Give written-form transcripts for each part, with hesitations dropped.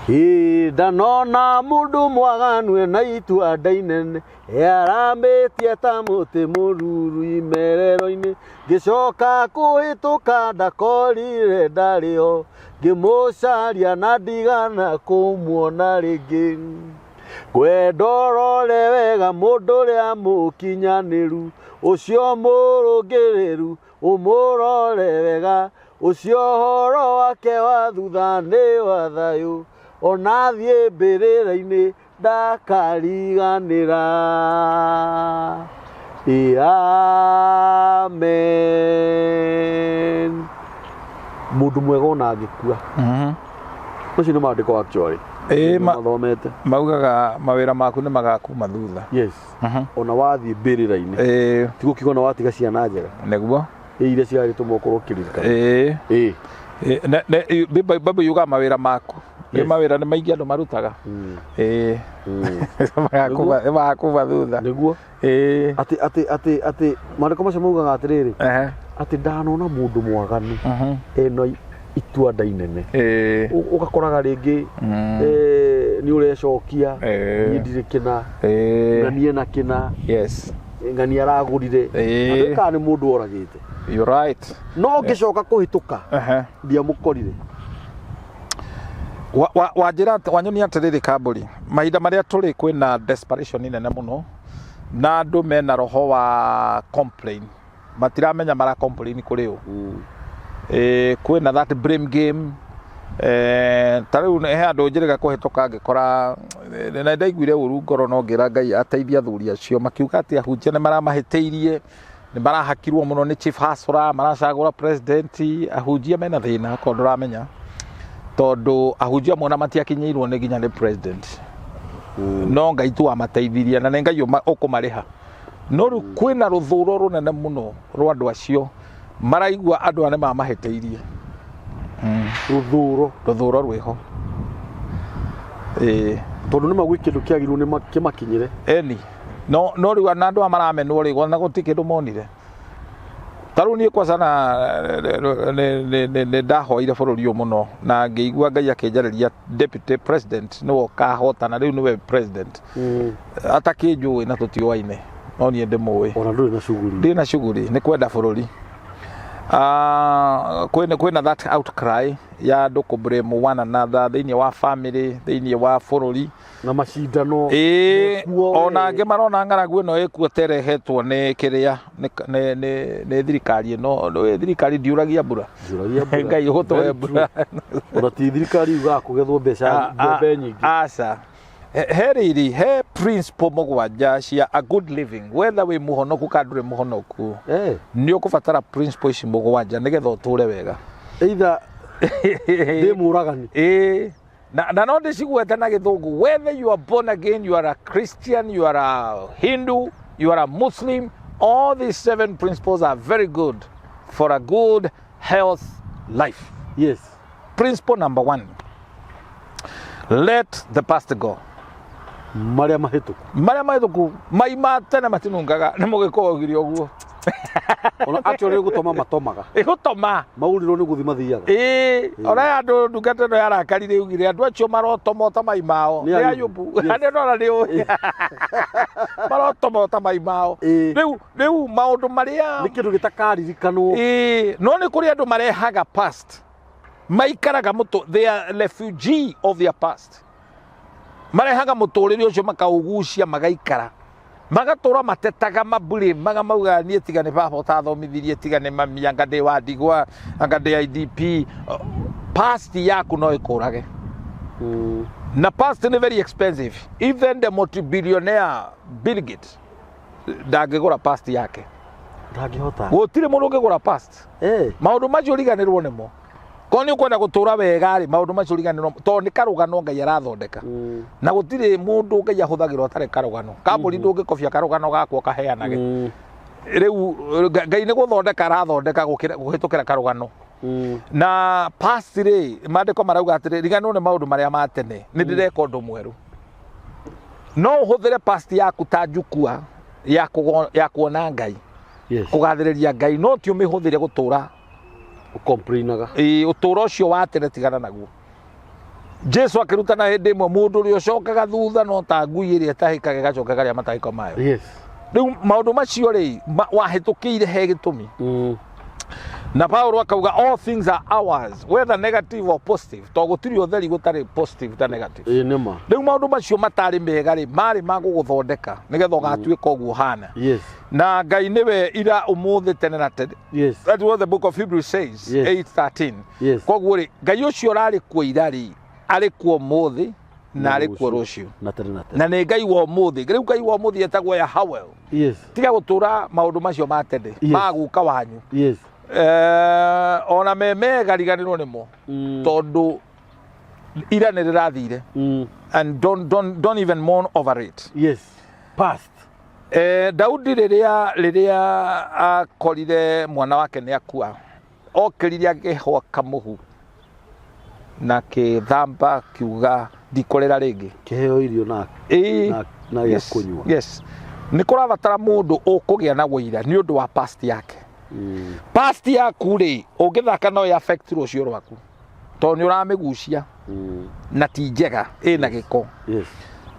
Ĩ ndanona mũndũ mwaganu ena itua inene, aramĩtie ta mũtĩ mũruru imerero-inĩ. Ngĩcoka kũhĩtũka ndakorire ndarĩ ho, ngĩmũcaria na ndigana kũmuona rĩngĩ. Ngwenda ũrore wega mũndũ ũrĩa mũkinyanĩru, ũcio mũrũngĩrĩru ũmũrore wega, ũcio ũhoro wake wa thutha nĩ wa thayũ, ona athiĩ mbĩrĩra-inĩ ndakariganĩra. Ĩ amen. Mũndũ mwega ona angĩkua. Macio nĩ maandĩko actually. Ĩĩ, Mathomete. Maugaga mawĩra maku nĩ magakuma thutha. Yes. Ona wathiĩ mbĩrĩra-inĩ. Tigo kiuga ona watiga ciana njega. Nĩguo. Ĩ iria ciagĩtũma ũkorwo ũkĩririkana. Ĩĩ. Ĩ. Bible yugaga mawĩra maku. Nĩ Yes. mawĩra nĩ maingĩ andũ marutaga. Ĩĩ. Magakuma thutha. Nĩguo. Ĩĩ. Atĩ maandĩko macio maugaga atĩrĩrĩ, atĩ ndanona mũndũ mwaganu ena itua-nda inene. Ĩĩ. Ũgakoraga rĩngĩ nĩ ũrecokia, niĩ ndirĩ kĩna, ng'ania na kĩna, Yes. ng'ania aragũrire. Ĩĩ. Na kana nĩ mũndũ oragĩte. You're right. No ngĩcoka kũhĩtũka ndiamũkorire. Wanjĩra wanyonia atĩrĩrĩ Kambũri, mahinda marĩa tũrĩ kwĩna desperation nene mũno na andũ mena roho wa complain, matiramenya mara complain kũrĩ ũ. Kwĩna that blame game. Ta rĩu he andũ njĩrĩga kũhĩtũka ngĩkora na ndaiguire ũru ngoro no ngĩra Ngai ateithie athuri acio, makiuga atĩ ahunjia nĩ maramahĩtĩirie, nĩ marahakirwo mũno nĩ chief hustler, maracagũra president. Ahunjia mena thĩna akorwo ndũramenya, tondũ ahunjia amwe ona matiakinyĩirwo nĩ nginya nĩ president, no Ngai tu wamateithirie na nĩ Ngai ũkũmarĩha. No rĩu kwĩna rũthũro rũnene mũno rwa andũ acio maraigua andũ aya nĩ mamahĩtĩirie. Rũthũro. Rũthũro rwĩho. Ĩĩ. Tondũ nĩ magwĩ kĩndũ kĩagĩrĩirwo nĩ kĩmakinyĩre. Eni. No rĩu ona andũ aya maramenwo rĩ, ona gũtirĩ kĩndũ monire. Ta rĩu niĩ kwanza na nĩ ndahoire bũrũri ũyũ mũno na ngĩigua Ngai akĩnjarĩria deputy president nĩwe ũkahotana, rĩu nĩwe president. Atakĩnjũĩ na tũtiũaine, no niĩ ndĩmũĩ. Ona ndũrĩ na shughuli. Ndirĩ na shughuli, nĩ kwenda bũrũri. Kwĩna that outcry ya andũ kũ blame one another thĩinĩ wa family, thĩinĩ wa bũrũri. Na macindano. Ĩĩ, mekuo, ona we. angĩ marona ng'aragu ĩno ĩkuo terehetwo nĩ kĩrĩa, nĩ thirikari ĩno. Nĩ thirikari ndiuragia mbura. Ndiuragia mbura. Ngai ũgũtũhe Very mbura. true. Ona ti thirikari yugaga kũgethwo mbeca mbembe nyingĩ. Aca. He rĩrĩ, he principle mũgwanja cia a good living, whether wĩ mũhonoku kana ndũrĩ mũhonoku. Nĩ ũkũbatara principle ici mũgwanja nĩgetha ũtũre wega. Either ndĩ mũragani. Ĩĩ. Na no ndĩcigwete na gĩthũngũ, whether you are born again, you are a Christian, you are a Hindu, you are a Muslim, all these 7 principles are very good for a good health life. Yes. Principle number 1, let the past go. Marĩa mahĩtũku. Marĩa mahĩtũku mai ma tene matinungaga, nĩ mũgĩkũyũ augire ũguo. Ona actually nĩ gũtoma matomaga. Ĩgũtoma. Maurĩrwo nĩ gũthiĩ mathiaga. Ĩĩ, ona andũ ndungata ĩno yarakarire ĩugire andũ acio marotoma mai mao. Nĩ Nĩ Ayubu. Ayubu. Yes. Nĩ ndona nĩ ũĩ. Marotoma mai mao. Ĩĩ. Rĩu maũndũ marĩa Nĩ kĩndũ gĩtakaririkanwo. Ĩĩ, no nĩ kũrĩ andũ marehaga past. Maikaraga mũtũ, they are refugee of their past. Marehaga mũtũrĩre ũcio makaũgucia magaikara. Magatũra matetaga mabure, magamauga niĩ tiga nĩ baba ũtathomithirie, tiga nĩ mami, anga ndĩ wa ndigwa, anga ndĩ IDP. Past yaku no ĩkũrage. Na past nĩ very expensive. Even the multi-billionaire Bill Gates ndangĩgũra past yake. Ndangĩhota. Gũtirĩ mũndũ ũngĩgũra past. Maũndũ macio ũriganĩrwo nĩmo. Korwo nĩ ũkwenda gũtũra wega rĩ, maũndũ macio ũriganĩrwo, tondũ nĩ karũgano Ngai arathondeka. Na gũtirĩ mũndũ Ngai ahũthagĩra ũtarĩ karũgano. Kambũri ndũngĩkobia karũgano gakwa ũkaheanage. Rĩu Ngai nĩ gũthondeka arathondeka kũhĩtũkĩra karũgano. Na past rĩ, maandĩko marauga atĩrĩ, riganĩrwo nĩ maũndũ marĩa ma tene, nĩ ndĩreka ũndũ mwerũ. No ũhũthĩre past yaku ta njukua ya kuona Ngai. Yes. Kũgathĩrĩria Ngai, no ti ũmĩhũthĩre gũtũra Ũkomplainaga. Ĩĩ, ũtũũro ũcio wa tene tigana naguo. Jesu akĩrutana hĩndĩ ĩmwe, mũndũ ũrĩa ũcokaga thutha no ta ngui ĩrĩa ĩtahĩkaga ĩgacoka ĩkarĩa matahĩko mayo. Rĩu maũndũ macio rĩ, wahĩtũkĩire he gĩtũmi. Na Paulo akauga all things are ours, whether negative or positive, to gũtirĩ ũtheri gũtarĩ positive ta negative. Ĩĩ nĩ ma. Rĩu maũndũ macio matarĩ mega rĩ, marĩ ma gũgũthondeka nĩgetha ũgatuĩka ũguo ũhana. Na Ngai nĩwe ira, ũmũthĩ, tene na tene. That's what the Book of Hebrews says. 8:13. Koguo rĩ, Ngai ũcio ũrarĩ kuo ira rĩ, arĩ kuo ũmũthĩ na arĩ kuo rũciũ. Na tene na tene. Na nĩ Ngai wa ũmũthĩ. Rĩu Ngai wa ũmũthĩ etagwo Yahweh. Tiga gũtũra maũndũ macio ma tene ma guka wanyu. Ona me mega, riganĩrwo nĩmo, tondũ ira nĩ rĩrathire. And don't even mourn over it. Yes, past. Daudi rĩrĩa akorire mwana wake nĩ akua, okĩrire akĩhwa kamũhu na kĩthamba, kiuga ndikũrĩra rĩngĩ. Kĩheo irio na Ĩĩ. na gĩa kũnyua. Yes, nĩ kũrabatara mũndũ ũkũgĩa na wũira nĩ ũndũ wa past yake. Past yaku rĩ, ũngĩthaka no ĩ affect rũciũ rwaku, tondũ nĩ ũramĩgucia na ti njega, ĩna gĩko.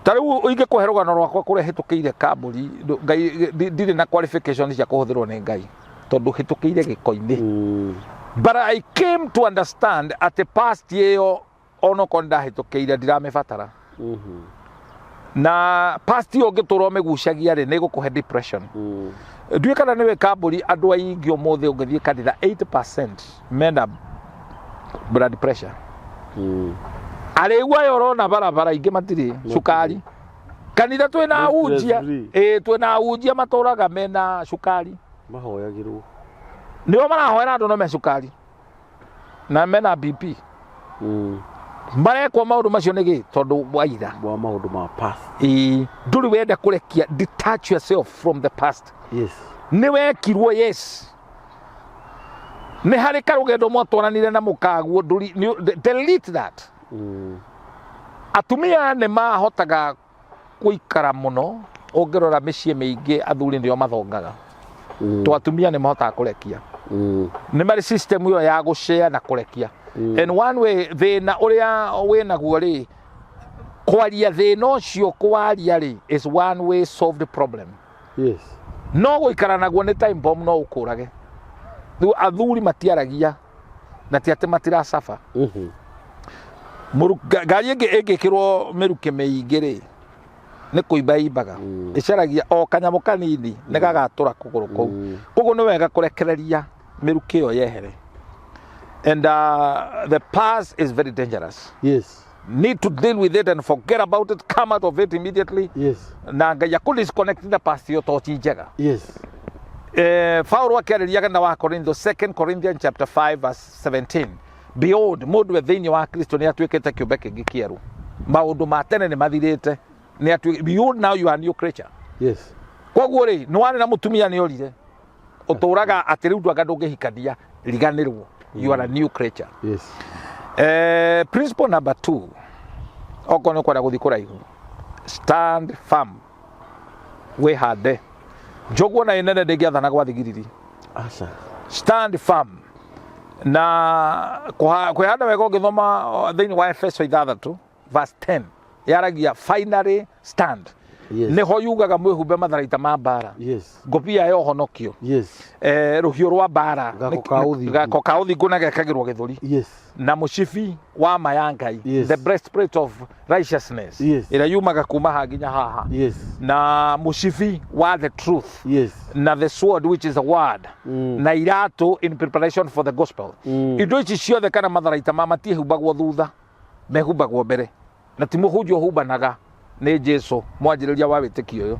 Ta rĩu ingĩkũhe rũgano rwakwa kũrĩa hĩtũkĩire kambũri, Ngai, ndirĩ na qualification cia kũhũthĩrwo nĩ Ngai, tondũ hĩtũkĩire gĩko-inĩ. But I came to understand atĩ past ĩyo, onokorwo nĩ ndahĩtũkĩire, ndiramĩbatara. Na past ĩyo ũngĩtũra ũmĩgucagia rĩ, nĩ ĩgũkũhe depression. Ndiũĩ kana nĩwe kambũri, andũ aingĩ ũmũthĩ ũngĩthiĩ kanitha, 80% mena blood pressure. Arĩu aya ũrona barabara ingĩ matirĩ cukari kanitha, twĩna Nĩ ahunjia. stress free. Ĩĩ, twĩna ahunjia matũraga mena cukari. Mahoyagĩrwo. Nĩo marahoera andũ no me cukari na mena BP. Marekwo maũndũ macio nĩ gĩ? Tondũ waira wa maũndũ ma past. Ĩĩ, ndũrĩ wenda kũrekia, detach yourself from the past. Nĩ wekirwo, yes, nĩ harĩ karũgendo mwatwaranire na mũkaguo, ndũri delete that. Atumia nĩ mahotaga gũikara mũno. Ũngĩrora mĩciĩ mĩingĩ, athuri nĩo mathongaga. To atumia nĩ mahotaga kũrekia. Nĩ marĩ system ĩyo ya gũshare na kũrekia. And one way, thĩna ũrĩa wĩnaguo rĩ, kwaria thĩna ũcio, kwaria rĩ, is one way solve the problem. No gũikara naguo nĩ time bomb, no ũkũrage. Rĩu athuri matiaragia, na ti atĩ matiracaba. Ngari ĩngĩ ĩngĩkĩrwo mĩrukĩ mĩingĩ rĩ, nĩ kũimba imbaga. Ĩcaragia o kanyamũ kanini nĩ gagatũra kũgũrũ kũu. Koguo nĩ wega kũrekereria mĩrukĩ ĩyo yehere. And the past is very dangerous. Need to deal with it and forget about it, come out of it immediately. Na Ngai akũ disconnect na past ĩyo to ti njega. Paulo akĩarĩria na wa Korintho, 2 Corinthians chapter 5 verse 17, "Behold, mũndũ e thĩinĩ wa Kristo nĩ atuĩkĩte kĩũmbe kĩngĩ kĩerũ, maũndũ ma tene nĩ mathirĩte, nĩ atuĩ behold, now you are a new creature." Koguo rĩ, nĩ warĩ na mũtumia, nĩ orire, ũtũraga atĩ rĩu ndwanga ndũngĩhikania, riganĩrwo, you are a new creature. Principle number 2, okorwo nĩ kwenda gũthiĩ kũraihu, stand firm, wĩhande. Njogu ona ĩnene ndĩngĩathana gwa thigiriri. Aca. Stand firm na kwĩhanda wega. Ũngĩthoma thĩinĩ wa Efeso 6 verse 10, yaragia "finally stand". Nĩho yugaga mwĩhumbe matharaita ma mbara, ngũbia ya ũhonokio, rũhiũ rwa mbara. Gako ka ũthingu. Gako ka ũthingu na gekagĩrwo gĩthũri, na mũcibi wa ma ya Ngai, the breastplate of righteousness, ĩrĩa yumaga kuma haha nginya haha, na mũcibi wa the truth, na the sword, which is the word, na iratũ in preparation for the gospel. Indo ici ciothe kana matharaita ma matihumbagwo thutha, mehumbagwo mbere, na ti mũhunjia ũhumbanaga, nĩ Jesu mwanjĩrĩria wa wĩtĩkio ũyũ,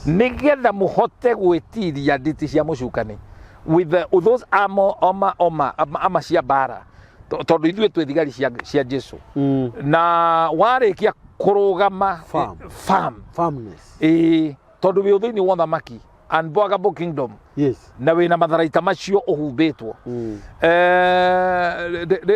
nĩgetha mũhote gwĩtiria nditi cia mũcukani with those armor, oma cia mbara. Tondũ ithuĩ twĩ thigari cia Jesu. Na warĩkia kũrũgama Firm. Firm. Firmness. Ĩĩ, tondũ wĩ thĩinĩ wa ũthamaki, unbwagable kingdom, na wĩna matharaita macio ũhumbĩtwo.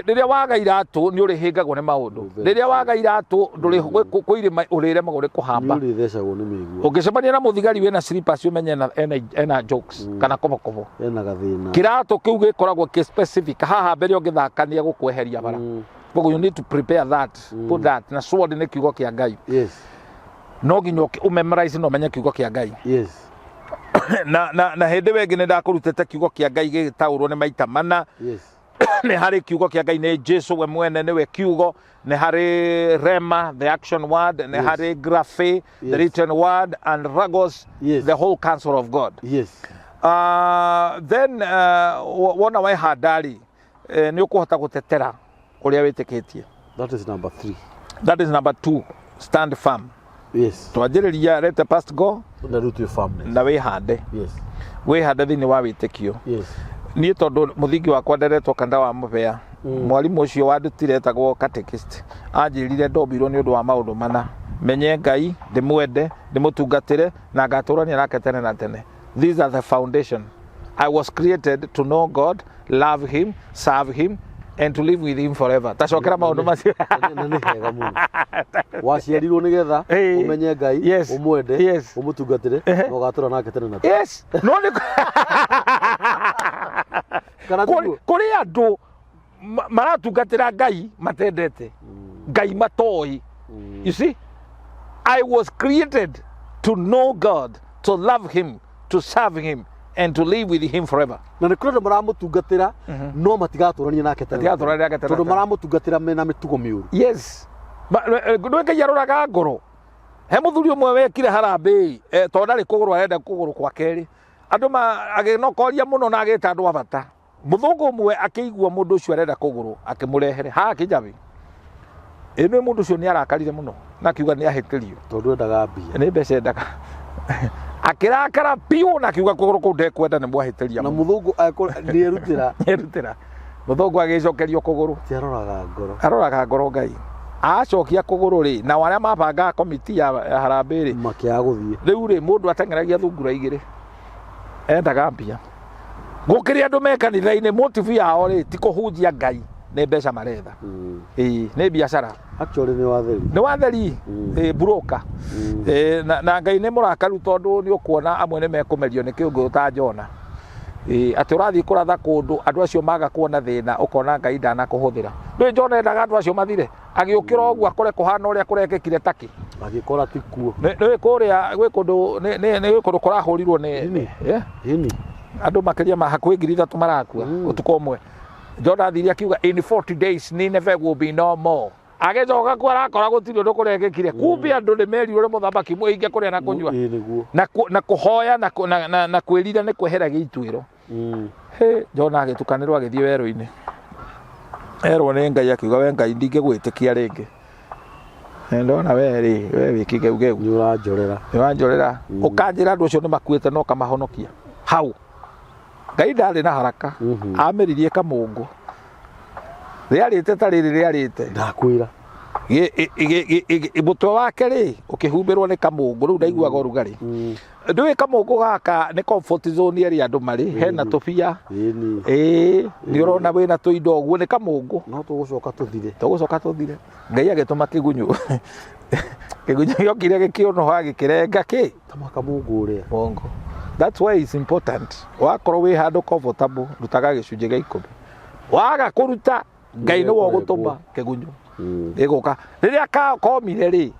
Rĩrĩa waga iratũ, nĩ ũrĩhĩngagwo nĩ maũndũ. Rĩrĩa waga iratũ, ndũrĩ kwĩ irĩma ũrĩremagwo nĩ kũhamba. Nĩ ũrĩthecagwo nĩ mĩigua. Ũngĩcemania na mũthigari wĩna slippers, ũmenye ena jokes kana kobokobo. Ena gathĩna. Kĩratũ kĩu gĩkoragwo kĩ specific haha mbere, ũngĩthakania gũkweheria bara. Koguo you need to prepare that, put that. Na sword nĩ kiugo kĩa Ngai. No nginya ũmemorize na ũmenye kiugo kĩa Ngai. Na hĩndĩ ĩyo ĩngĩ nĩ ndakũrutĩte kiugo kĩa Ngai gĩgĩtaũrwo nĩ maita mana. Nĩ harĩ kiugo kĩa Ngai nĩ Jesu we mwene nĩwe kiugo, nĩ harĩ rema the action word, nĩ harĩ graphe the written word, and ragos the whole counsel of God. Then wona wehanda rĩ, nĩ ũkũhota gũtetera ũrĩa wĩtĩkĩtie. That is number 3. That is number 2, stand firm. Twanjĩrĩria let the past go Na rĩu twĩ firmness. Na wĩhande. Wĩhande thĩinĩ wa wĩtĩkio. Niĩ tondũ mũthingi wakwa nderetwo kanda wa mũbea, mwarimũ ũcio wandutire etagwo catechist, anjĩrire ndombirwo nĩ ũndũ wa maũndũ mana: menye Ngai, ndĩmwende, ndĩmũtungatĩre, na ngatũrania nake tene na tene. These are the foundation. I was created to know God, love him, serve him, and to live with him forever. Tacokera maũndũ macio. Na nĩ hega mũno. Waciarirwo nĩgetha ũmenye Ngai, ũmwende, ũmũtungatĩre, na ũgatũra nake tene na tene. Yes. No nĩ Kana tiguo? Kũrĩ andũ maratungatĩra Ngai matendete. Ngai matoĩ. You see, I was created to know God, to love him, to serve him, and to live with him forever. Na nĩ kũrĩ andũ maramũtungatĩra, no matigatũrania nake tene na Matigatũrania nake tene na tondũ tene. maramũtungatĩra mena mĩtugo mĩũru. Yes. Ndũĩ Ngai aroraga ngoro. He mũthuri ũmwe wekire harambee, tondũ ndarĩ kũgũrũ arenda kũgũrũ kwa kerĩ. Andũ agĩnokoria mũno na agĩta andũ a bata. Mũthũngũ ũmwe akĩigua mũndũ ũcio arenda kũgũrũ, akĩmũrehere haha Kĩnjabi. Ĩ nĩ mũndũ ũcio nĩ arakarire mũno na akiuga nĩ ahĩtĩrio. Tondũ endaga mbia. Nĩ mbeca endaga. Akĩrakara biũ na akiuga kũgũrũ kũu ndekwenda nĩ mwahĩtĩria Na mũno. mũthũngũ nĩerutĩra. Nĩerutĩra. Mũthũngũ agĩcokerio kũgũrũ. Ti aroraga ngoro. Aroraga ngoro Ngai. Acokia kũgũrũ rĩ, nao arĩa mabangaga komiti ya harambee rĩ, Makĩaga gũthiĩ. Rĩu rĩ, mũndũ ateng'eragia thungura igĩrĩ. Endaga mbia. Gũkĩrĩ andũ me kanitha-inĩ, motive yao rĩ, ti kũhunjia Ngai, nĩ mbeca maretha. Ĩĩ, nĩ biacara. Actually nĩ watheri. Nĩ watheri. Ĩĩ, broker. Ĩĩ, na Ngai nĩ mũrakaru tondũ nĩ ũkuona amwe nĩ mekũmerio nĩ kĩũngũ ta Jona. Ĩĩ, atĩ ũrathiĩ kũratha kũndũ, andũ acio maga kuona thĩna, ũkona Ngai ndanakũhũthĩra. Ndũĩ Jona endaga andũ acio mathire? Agĩũkĩra ũguo akore kũhana ũrĩa kũrekĩkire Turkey. Agĩkora ti kuo. Nĩ kũrĩa gwĩ kũndũ, nĩ gwĩ kũndũ kũrahũrirwo nĩ, Nini? nĩ, Nini? Andũ makĩria ma hakuhĩ ngiri ithatũ marakua ũtukũ ũmwe. Jona athire akiuga in 40 days Nineveh will be no more. Agĩcoka kuo arakora gũtirĩ ũndũ kũrekĩkire. Kumbe andũ nĩ merirwo nĩ mũthamaki mũhinge kũrĩa na kũnyua. Ĩĩ, nĩguo. Na kũhoya na kwĩrira nĩ kweheragia ituĩro. Hĩ, Jona agĩtukanĩrwo agĩthiĩ werũ-inĩ. Erwo nĩ Ngai akiuga we Ngai ndingĩgwĩtĩkia rĩngĩ. Na ndona we rĩ, we wĩ kĩgeugeu. Nĩ ũranjorera. Nĩ ũranjorera. Ũkanjĩra andũ acio nĩ makuĩte na ũkamahonokia. Hau. Ngai ndarĩ na haraka. Amĩririe kamũngũ. Rĩarĩte ta rĩrĩ rĩarĩte. Ndakwĩra. Mũtwe wake rĩ, ũkĩhumbĩrwo nĩ kamũngũ, rĩu ndaiguaga ũrugarĩ. Ndũĩ kamũngũ gaka nĩ comfort zone ĩrĩa andũ marĩ, hena tũbia. Ĩĩ, nĩ ũrona wĩna tũindo ũguo, nĩ kamũngũ. No tũgũcoka tũthire. Tũgũcoka tũthire. Ngai agĩtũma kĩgunyũ. Kĩgunyũ gĩokire gĩkĩũnũha gĩkĩrenga kĩ? Tama kamũngũ ũrĩa. Mũngũ. That's why it's important. Wakorwo wĩ handũ comfortable, rutaga gĩcunjĩ gĩa ikũmi. Waga kũruta, Ngai nĩwe ũgũtũma kĩgunyũ. Gĩgũka. Rĩrĩa komire rĩ,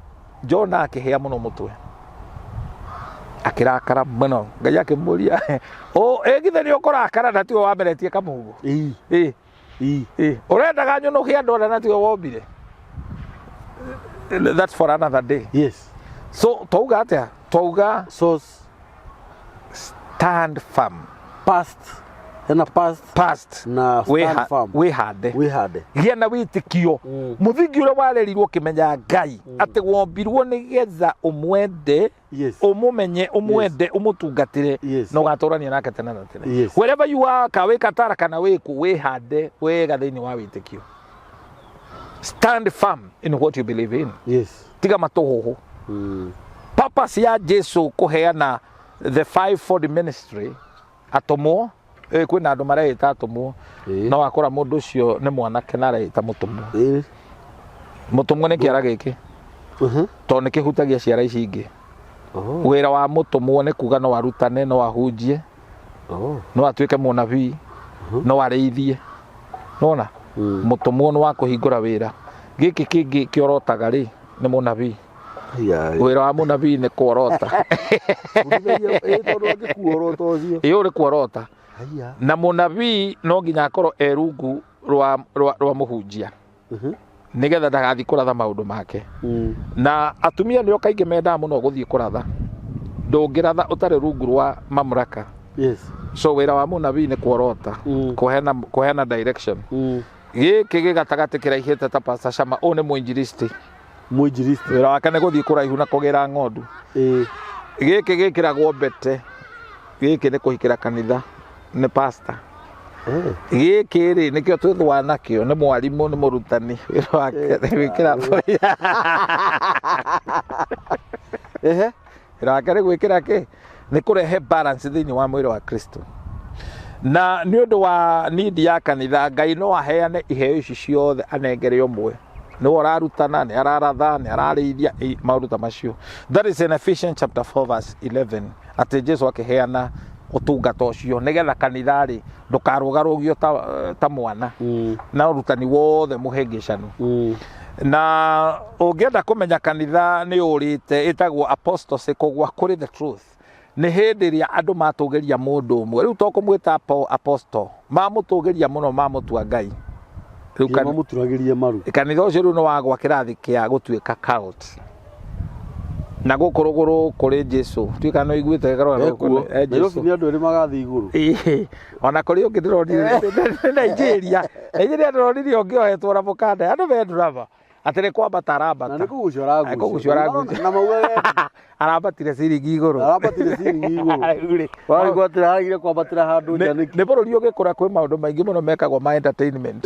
Jona akĩhĩa mũno mũtwe. Akĩrakara mũno. Ngai akĩmũria, Ũ, ĩ githĩ nĩ ũkũrakara na tiwe wameretie kamũngũ? Ĩĩ. Ĩĩ. Ĩĩ. Ĩĩ. Ũrendaga nyũnũhie andũ arĩa na tiwe wombire? That's for another day. So, twauga atĩa? Twauga Source. Stand firm. Past. Hena past. Past. Na stand firm. Wĩhande. Wĩhande. Gĩa na wĩtĩkio. Mũthingi ũrĩa warerirwo ũkĩmenya Ngai, atĩ wombirwo nĩgetha ũmwende, ũmũmenye, ũmwende, ũmũtungatĩre, na ũgatũrania nake tene na tene. Wherever you are, ka wĩ Qatar kana wĩ kũ, wĩhande wega thĩinĩ wa wĩtĩkio. Stand firm in what you believe in. Tiga matũhũhũ. Purpose ya Jesu kũheana the fivefold ministry, atũmwo, kwĩna andũ mareĩta atũmwo. No wakora mũndũ ũcio nĩ mwanake na areĩta mũtũmwo. Mũtũmwo nĩ kĩara gĩkĩ. Tondũ nĩ kĩhutagia ciara ici ingĩ. Wĩra wa mũtũmwo nĩ kuga no arutane, no ahunjie, no atuĩke mũnabii, no arĩithie. Nona? Mũtũmwo nĩ wa kũhingũra wĩra. Gĩkĩ kĩngĩ kĩorotaga rĩ nĩ mũnabii. Wĩra wa mũnabii nĩ kuorota. Tondũ angĩkuorota ũcio. Ĩ ũrĩ kuorota. Na mũnabii no nginya akorwo e rungu rwa mũhunjia. Nĩgetha ndagathiĩ kũratha maũndũ make. Na atumia nĩo kaingĩ mendaga mũno gũthiĩ kũratha. Ndũngĩratha ũtarĩ rungu rwa mamlaka. Yes. So wĩra wa mũnabii nĩ kuorota, kũheana direction. Gĩkĩ gĩ gatagatĩ kĩraihĩte ta Pastor Shama, ũyũ nĩ mũinjilisti. Mũinjilisti. Wĩra wake nĩ gũthiĩ kũraihu na kũgĩra ng'ondu. Gĩkĩ gĩkĩragwo mbete. Gĩkĩ nĩ kũhikĩra kanitha, nĩ pastor. Gĩkĩ rĩ nĩkĩo twĩthũaga nakĩo, nĩ mwarimũ, nĩ mũrutani. Wĩra wake nĩ gwĩkĩra wĩra wake nĩ gwĩkĩra kĩ? Nĩ kũrehe balance thĩinĩ wa mwĩrĩ wa Kristo. Na nĩ ũndũ wa need ya kanitha, Ngai no aheane iheo ici ciothe anengere ũmwe. Nĩwe ũrarutana, nĩ araratha, nĩ ararĩithia, maũndũ ta macio. That is in Ephesians chapter 4 verse 11. Atĩ Jesu akĩheana ũtungata ũcio nĩgetha kanitha rĩ ndũkarũgarũgio ta mwana na ũrutani wothe mũhĩngĩcanu. Na ũngĩenda kũmenya kanitha nĩ ũrĩte, ĩtagwo apostasy, kũgwa kũrĩ the truth. Nĩ hĩndĩ ĩrĩa andũ matũgĩria mũndũ ũmwe, rĩu to kũmwĩta apostle, mamũtũgĩria mũno mamũtua Ngai. Rĩu mamũturagĩria maru. Kanitha ũcio rĩu nĩ wagwa kĩrathi kĩa gũtuĩka cult. Na gũkũ rũgũrũ kũrĩ Jesu, tuĩka nĩ ũiguĩte karora Jesu. Nĩ andũ erĩ magathiĩ igũrũ. Ona kũrĩ ũngĩ ndĩronire Nigeria. Nigeria ndĩronire ũngĩ ohetwo na mũkanda. Andũ me drama. Atĩ nĩ kwambata arambata. Na nĩ kũgucio aragucio. Kũgucio aragucio. Na maugaga arambatire ciringi igũrũ. Arambatire ciringi igũrũ. Warĩ gwatĩra aragire kwambatĩra handũ nja nĩkĩ? Nĩ bũrũri ũgĩkũra kwĩ maũndũ maingĩ mũno mekagwo ma entertainment.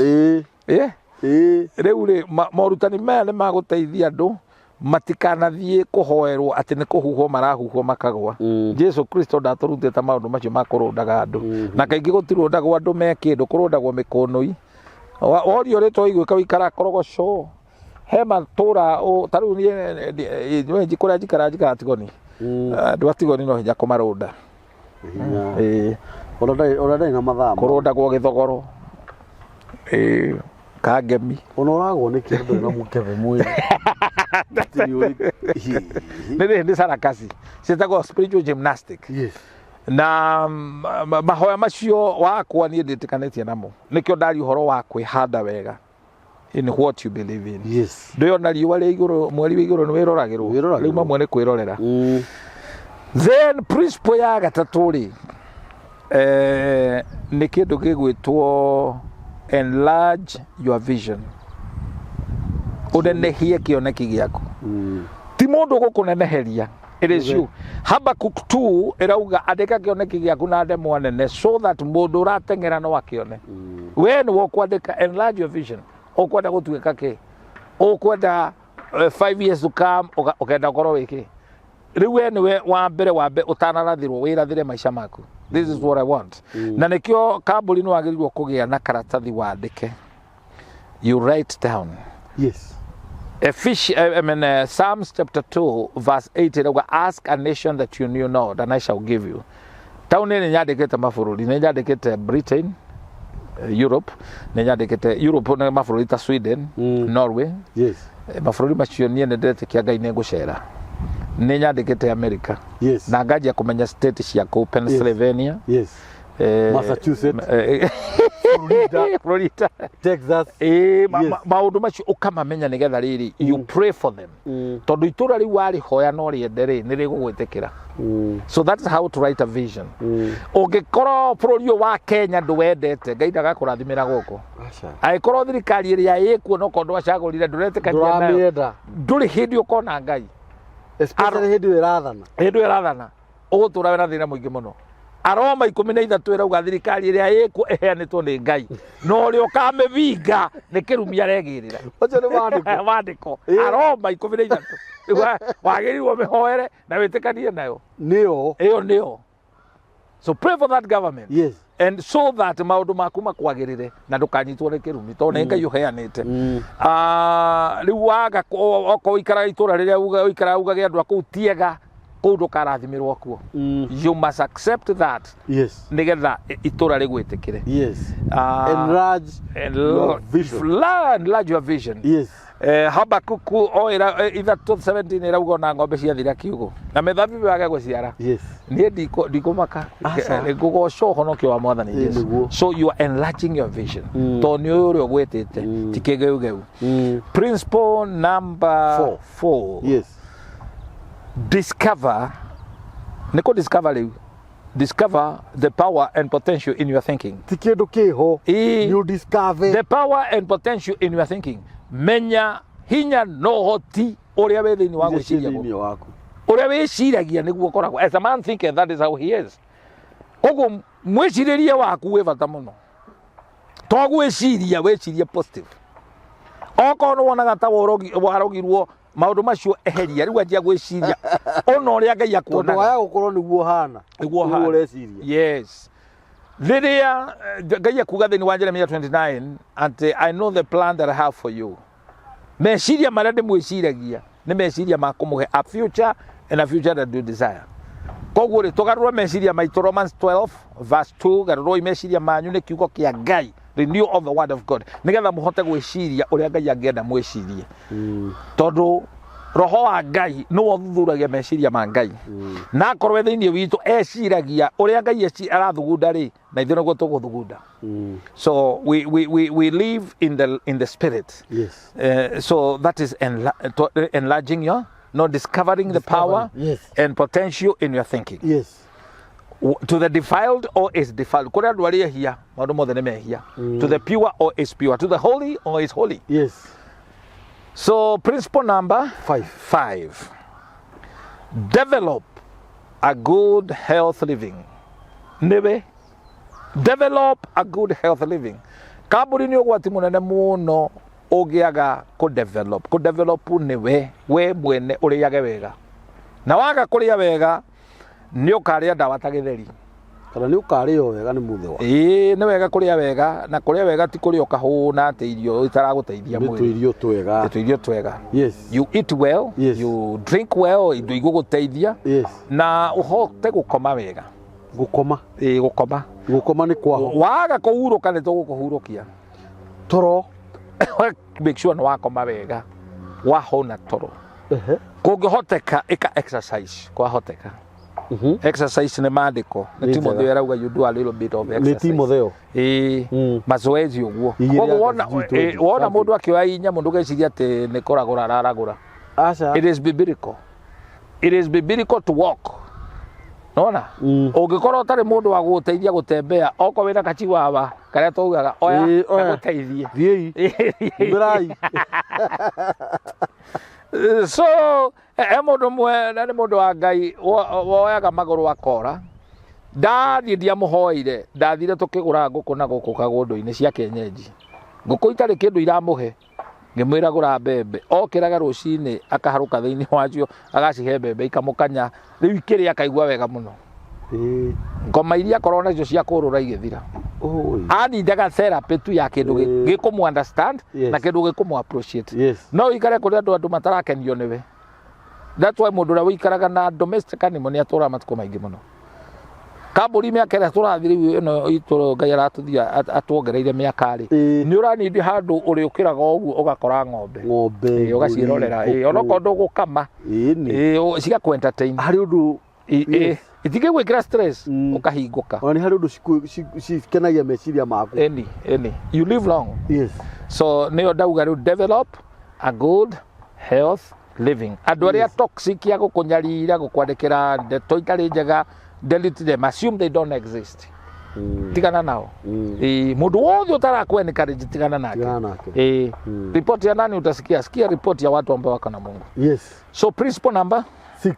Rĩu rĩ morutani maya nĩ magũteithia andũ matikanathiĩ kũhoerwo atĩ nĩ kũhuhwo marahuhwo makagwa. Jesu Kristo ndatũrutĩte maũndũ macio ma kũrũndaga andũ. Na kaingĩ gũtirũndagwo andũ me kĩndũ, kũrũndagwo mĩkũnũi. Worio rĩtwa ũiguĩka wĩikara korogoco. He matũra ta rĩu niĩ kũrĩa njikara njikara Tigoni. Andũ a Tigoni no hinya kũmarũnda. Ona ndarĩ na mathaa. Kũrũndagwo gĩthogoro. Kangemi. Ona ũragwo nĩ kĩndũ na mũkebe mwĩrĩ. Nĩ sarakasi. Ciĩtagwo spiritual gymnastic. Yes. Na mahoya macio wakwa niĩ ndĩtĩkanĩtie namo. Nĩkĩo ndaria ũhoro wa kwĩhanda wega. In what you believe in. Yes. Ndĩona riũa rĩa igũrũ, mweri wa igũrũ nĩ wĩroragĩrwo. Rĩu mamwe nĩ kwĩrorera. Then principle ya gatatũ rĩ, nĩ kĩndũ gĩgwĩtwo enlarge your vision. Ũnenehie kĩoneki gĩaku. Ti mũndũ gũkũneneheria. It is you. Habakkuk 2 ĩrauga andĩka kĩoneki gĩaku na ndemwa nene so that mũndũ ũrateng'era no akĩone. We nĩwe ũkwandĩka enlarge your vision. Ũkwenda gũtuĩka kĩ? Ũkwenda 5 years to come ũkenda ũkorwo wĩ kĩ? Rĩu we nĩwe wa mbere ũtanarathirwo wĩrathĩre maica maku. This is what I want. Na nĩkĩo kambuni nĩ wagĩrĩirwo kũgĩa na karatathi wandĩke. You write down. Yes. Psalms chapter 2 verse 8 ask a nation that you knew not and I shall give you. Tauni nĩ nyandĩkĩte mabũrũri, nĩ nyandĩkĩte Britain, Europe, nĩ nyandĩkĩte Europe nĩ mabũrũri ta Sweden, Norway. Yes. Mabũrũri macio niĩ nĩ ndĩretĩkia Ngai nĩ ngũcera. Nĩ nyandĩkĩte America. Yes. Na nganjia kũmenya state cia kũu Pennsylvania. Yes. Massachusetts. Florida. Texas. Maũndũ macio ũkamamenya nĩgetha rĩrĩ you pray for them. Tondũ itũra rĩu warĩhoya no rĩende rĩ nĩ rĩgũgwĩtĩkĩra. So that's how to write a vision. Ũngĩkorwo bũrũri ũyũ wa Kenya ndũwendete, Ngai ndagakũrathimĩra gũkũ. Angĩkorwo thirikari ĩrĩa ĩkuo no korwo ndwacagũrire ndũretĩkania nayo. Ndũrĩ hĩndĩ ũkona Ngai. Especially hĩndĩ ĩyo ĩrathana. Hĩndĩ ĩyo ĩrathana. Ũgũtũra wĩna thĩna mũingĩ mũno. Aroma 13 ĩrauga thirikari ĩrĩa ĩkuo ĩheanĩtwo nĩ Ngai. Na ũrĩa ũkamĩvinga nĩ kĩrumi aregĩrĩra. Ũcio nĩ maandĩko. Maandĩko. Aroma 13. Wagĩrĩirwo mĩhoere na wĩtĩkanie nayo. Nĩyo. Ĩyo nĩyo. So pray for that government. Yes. And so that maũndũ maku makwagĩrĩre na ndũkanyitwo nĩ kĩrumi tondũ nĩ Ngai ũheanĩte. Rĩu waga okorwo ũikaraga itũra rĩrĩa ũikaraga ugage andũ a kũu tiega. Kũu ndũkarathimĩrwo kuo. You must accept that nĩgetha itũra rĩgwĩtĩkĩre. Enlarge your vision. Enlarge your vision. Habakuku o ĩra 3:17 ĩrauga ona ng'ombe ciathira kiugũ na mĩthabibũ yage gũciara, niĩ ndikũmaka. Aca. Ngũgoca ũhonokio wa Mwathani Jesu. So you are enlarging your vision tondũ nĩ ũyũ ũrĩa ũgwĩtĩte, ti kĩgeugeu. Principle number Four. 4. Discover, nĩ kũ discover rĩu, discover the power and potential in your thinking. Ti kĩndũ kĩho. You discover. The power and potential in your thinking. Menya hinya na ũhoti ũrĩa wĩ thĩinĩ wa iria ciĩ gwĩciria. Thĩinĩ waku. Ũrĩa wĩciragia nĩguo ũkoragwo. As a man thinketh, that is how he is. Koguo mwĩcirĩrie waku wĩ bata mũno, to gwĩciria wĩcirie positive. Okorwo nĩ wonaga ta warogirwo, maũndũ macio eheria. Rĩu anjia gwĩciria ona ũrĩa Ngai Tondũ akuonaga. Waya gũkorwo nĩguo hana. Nĩguo Nĩguo ũhana. ũreciria. Yes, rĩrĩa Ngai akuga thĩinĩ wa Jeremia 29 atĩ, "I know the plan that I have for you," meciria marĩa ndĩmwĩciragia nĩ meciria ma kũmũhe a future and a future that you desire. Koguo rĩ, tũgarũre meciria maitũ. Romans 12 verse 2, garũrwoi meciria manyu nĩ kiugo kĩa Ngai, renew of the word of God, nĩgetha mũhote gwĩciria ũrĩa Ngai angĩenda mwĩcirie, tondũ roho wa Ngai nĩwe ũthuthuragia meciria ma Ngai, na akorwo e thĩinĩ witũ eciragia ũrĩa Ngai arathugunda rĩ, na ithuĩ nĩguo tũgũthugunda. So we live in the spirit. So that is enlarging your, no, discovering the power and potential in your thinking. To the defiled, all is defiled. Kũrĩ andũ arĩa ehia, maũndũ mothe nĩ mehia. To the pure, all is pure. To the holy, all is holy. So principle number 5. 5, develop a good health living. Nĩwe develop a good health living. Kambuni nĩ ũgwati mũnene mũno ũngĩaga kũ develop. Kũ develop nĩwe we mwene ũrĩage wega, na waga kũrĩa wega nĩ ũkarĩa ndawa ta gĩtheri. Kana nĩ ũkarĩo wega nĩ mũthĩ wa. Ĩĩ, nĩ wega kũrĩa wega, na kũrĩa wega ti kũrĩa ũkahũna atĩ irio itaragũteithia Nĩ mwĩrĩ. Tũirio twega. Nĩ tũirio twega. You eat well, you drink well, indo igũgũteithia, na ũhote gũkoma wega. Gũkoma. Ĩĩ, gũkoma. Gũkoma nĩ kwaho. Waga kũhurũka nĩ tũgũkũhurũkia. Toro. Make sure nĩ wakoma wega, wahũna toro. Kũngĩhoteka ĩka exercise kwahoteka. Exercise nĩ mandĩko nĩ Nĩ Timotheo njega. arauga you do a little bit of Nĩ exercise. Timotheo. Ĩĩ. Mazoezi ũguo. Igĩrĩ Koguo anga wona sijui 20 wona something. mũndũ akĩoya inya mũndũ ũgeciria atĩ nĩ kũragũra araragũra. Aca. It is biblical, it is biblical to walk nona. Ũngĩkorwo ũtarĩ mũndũ wa gũgũteithia gũtembea, okorwo wĩna kachiwawa karĩa taugaga oya, Ĩĩ, oya. gagũteithie. Thiĩi. Umĩrai. So he mũndũ ũmwe na nĩ mũndũ wa Ngai woyaga magũrũ akora. Ndathiĩ ndiamũhoire, ndathire tũkĩgũra ngũkũ na gũkũ kagũndũ-inĩ cia kienyeji, ngũkũ itarĩ kĩndũ iramũhe. Ngĩmwĩra gũra mbembe, okĩraga rũcinĩ akaharũka thĩinĩ wacio agacihe mbembe ikamũkanya. Rĩu ikĩrĩa akaigua wega mũno. Ngoma iria akorwo nacio cia kũrũra igĩthira. Oi. Anindaga therapy tu ya kĩndũ gĩkũmũ understand na kĩndũ gĩkũmũ appreciate. No ũikare kũrĩ andũ matarakenio nĩwe. That's why mũndũ ũrĩa ũikaraga na domestic animal nĩ atũraga matukũ maingĩ mũno. Kambũri mĩaka ĩrĩa tũrathiĩ rĩu ĩno itũ Ngai aratũthia atuongereire mĩaka rĩ, nĩ ũranindi handũ ũrĩũkĩraga ũguo ũgakora ng'ombe. Ng'ombe. Ũgaciĩrorera. Mbũri, Onokorwo ndũgũkama. Ĩĩ nĩ. Cigakũ entertain. Harĩ ũndũ. Itingĩgwĩkĩra stress, ũkahingũka. Ona nĩ harĩ ũndũ cikenagia meciria maku. Any you live long. So nĩyo ndauga rĩu, develop a good health living. Andũ arĩa toxic ya gũkũnyarira, gũkwandĩkĩra ndeto itarĩ njega, delete them, assume they don't exist. Tigana nao. Ĩĩ, mũndũ wothe ũtarakũ encourage, tigana nake. Tigana nake. Ĩĩ. Ripoti ya nani utasikia? Sikia ripoti ya watu ambao wako na Mungu. So principle number 6.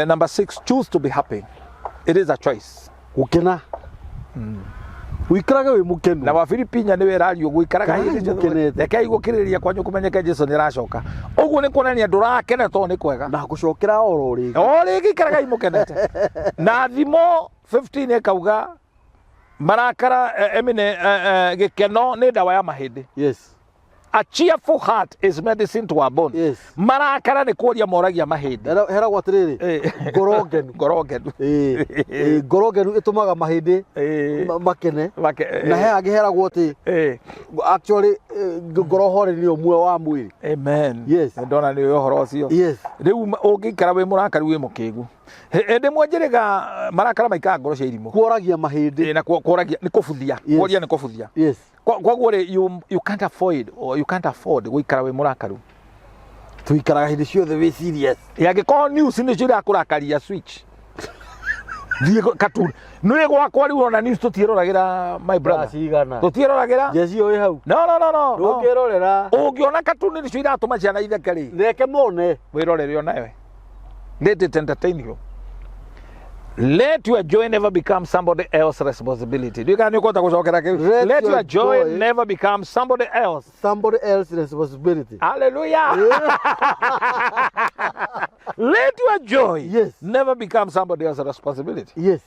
Number 6, choose to be happy. It is a choice. Gũkena. Ũikarage wĩ mũkenu. Na Wafilipinya nĩ werario gũikaraga Ikaragai hĩndĩ ciothe. mũkenete. Rekei gũkirĩrĩria kwanyu kũmenyeke Jesu nĩ aracoka. Ũguo nĩ kuonania ndũrakena tondũ nĩ kwega. Na gũcokera oro rĩngĩ. O rĩngĩ ikaragai mũkenete. Na Thimo 15 ĩkauga marakara, emine, gĩkeno nĩ ndawa ya mahĩndĩ. A cheerful heart is medicine to our bone. Yes. Marakara nĩ kuoria moragia mahĩndĩ. Heragwo atĩrĩrĩ, ngoro ngenu. Ngoro ngenu. Ĩĩ, ĩĩ, ngoro ngenu ĩtũmaga mahĩndĩ makene. Na he hangĩ heragwo atĩ actually ngoro horeri nĩyo muoyo wa mwĩrĩ. Amen. Yes. Ndona nĩ ũhoro ũcio. Yes. Rĩu ũngĩikara wĩ mũrakaru wĩ mũkĩgu. Hĩndĩ ĩmwe njĩrĩga marakara maikaga ngoro cia irimũ. Kuoragia mahĩndĩ. Ĩĩ, na kuoragia nĩ kũbuthia. Yes. Kuoria nĩ kũbuthia. Yes. Koguo rĩ, you can't avoid or you can't afford gũikara wĩ mũrakaru. Tuikaraga hĩndĩ ciothe wĩ serious. Angĩkorwo news nĩcio irakũrakaria, switch. Thiĩ cartoon. Nĩ gwakwa rĩu ona news tũtiĩroragĩra, my brother. Cigana. Tũtiĩroragĩra. Jeci ĩyo ĩ hau. No, no, no, no. No. Ndũngĩrorera. Ũngĩona cartoon nĩcio iratũma ciana itheke rĩ, Reke mone. wĩrorere onawe. Let it entertain you. Let your joy never become somebody else's responsibility. Ndiũĩ kana nĩ ũkũhota gũcokera kĩu. Let Let your joy never become somebody else. Somebody else's responsibility. Hallelujah. Let your joy never become somebody else's responsibility.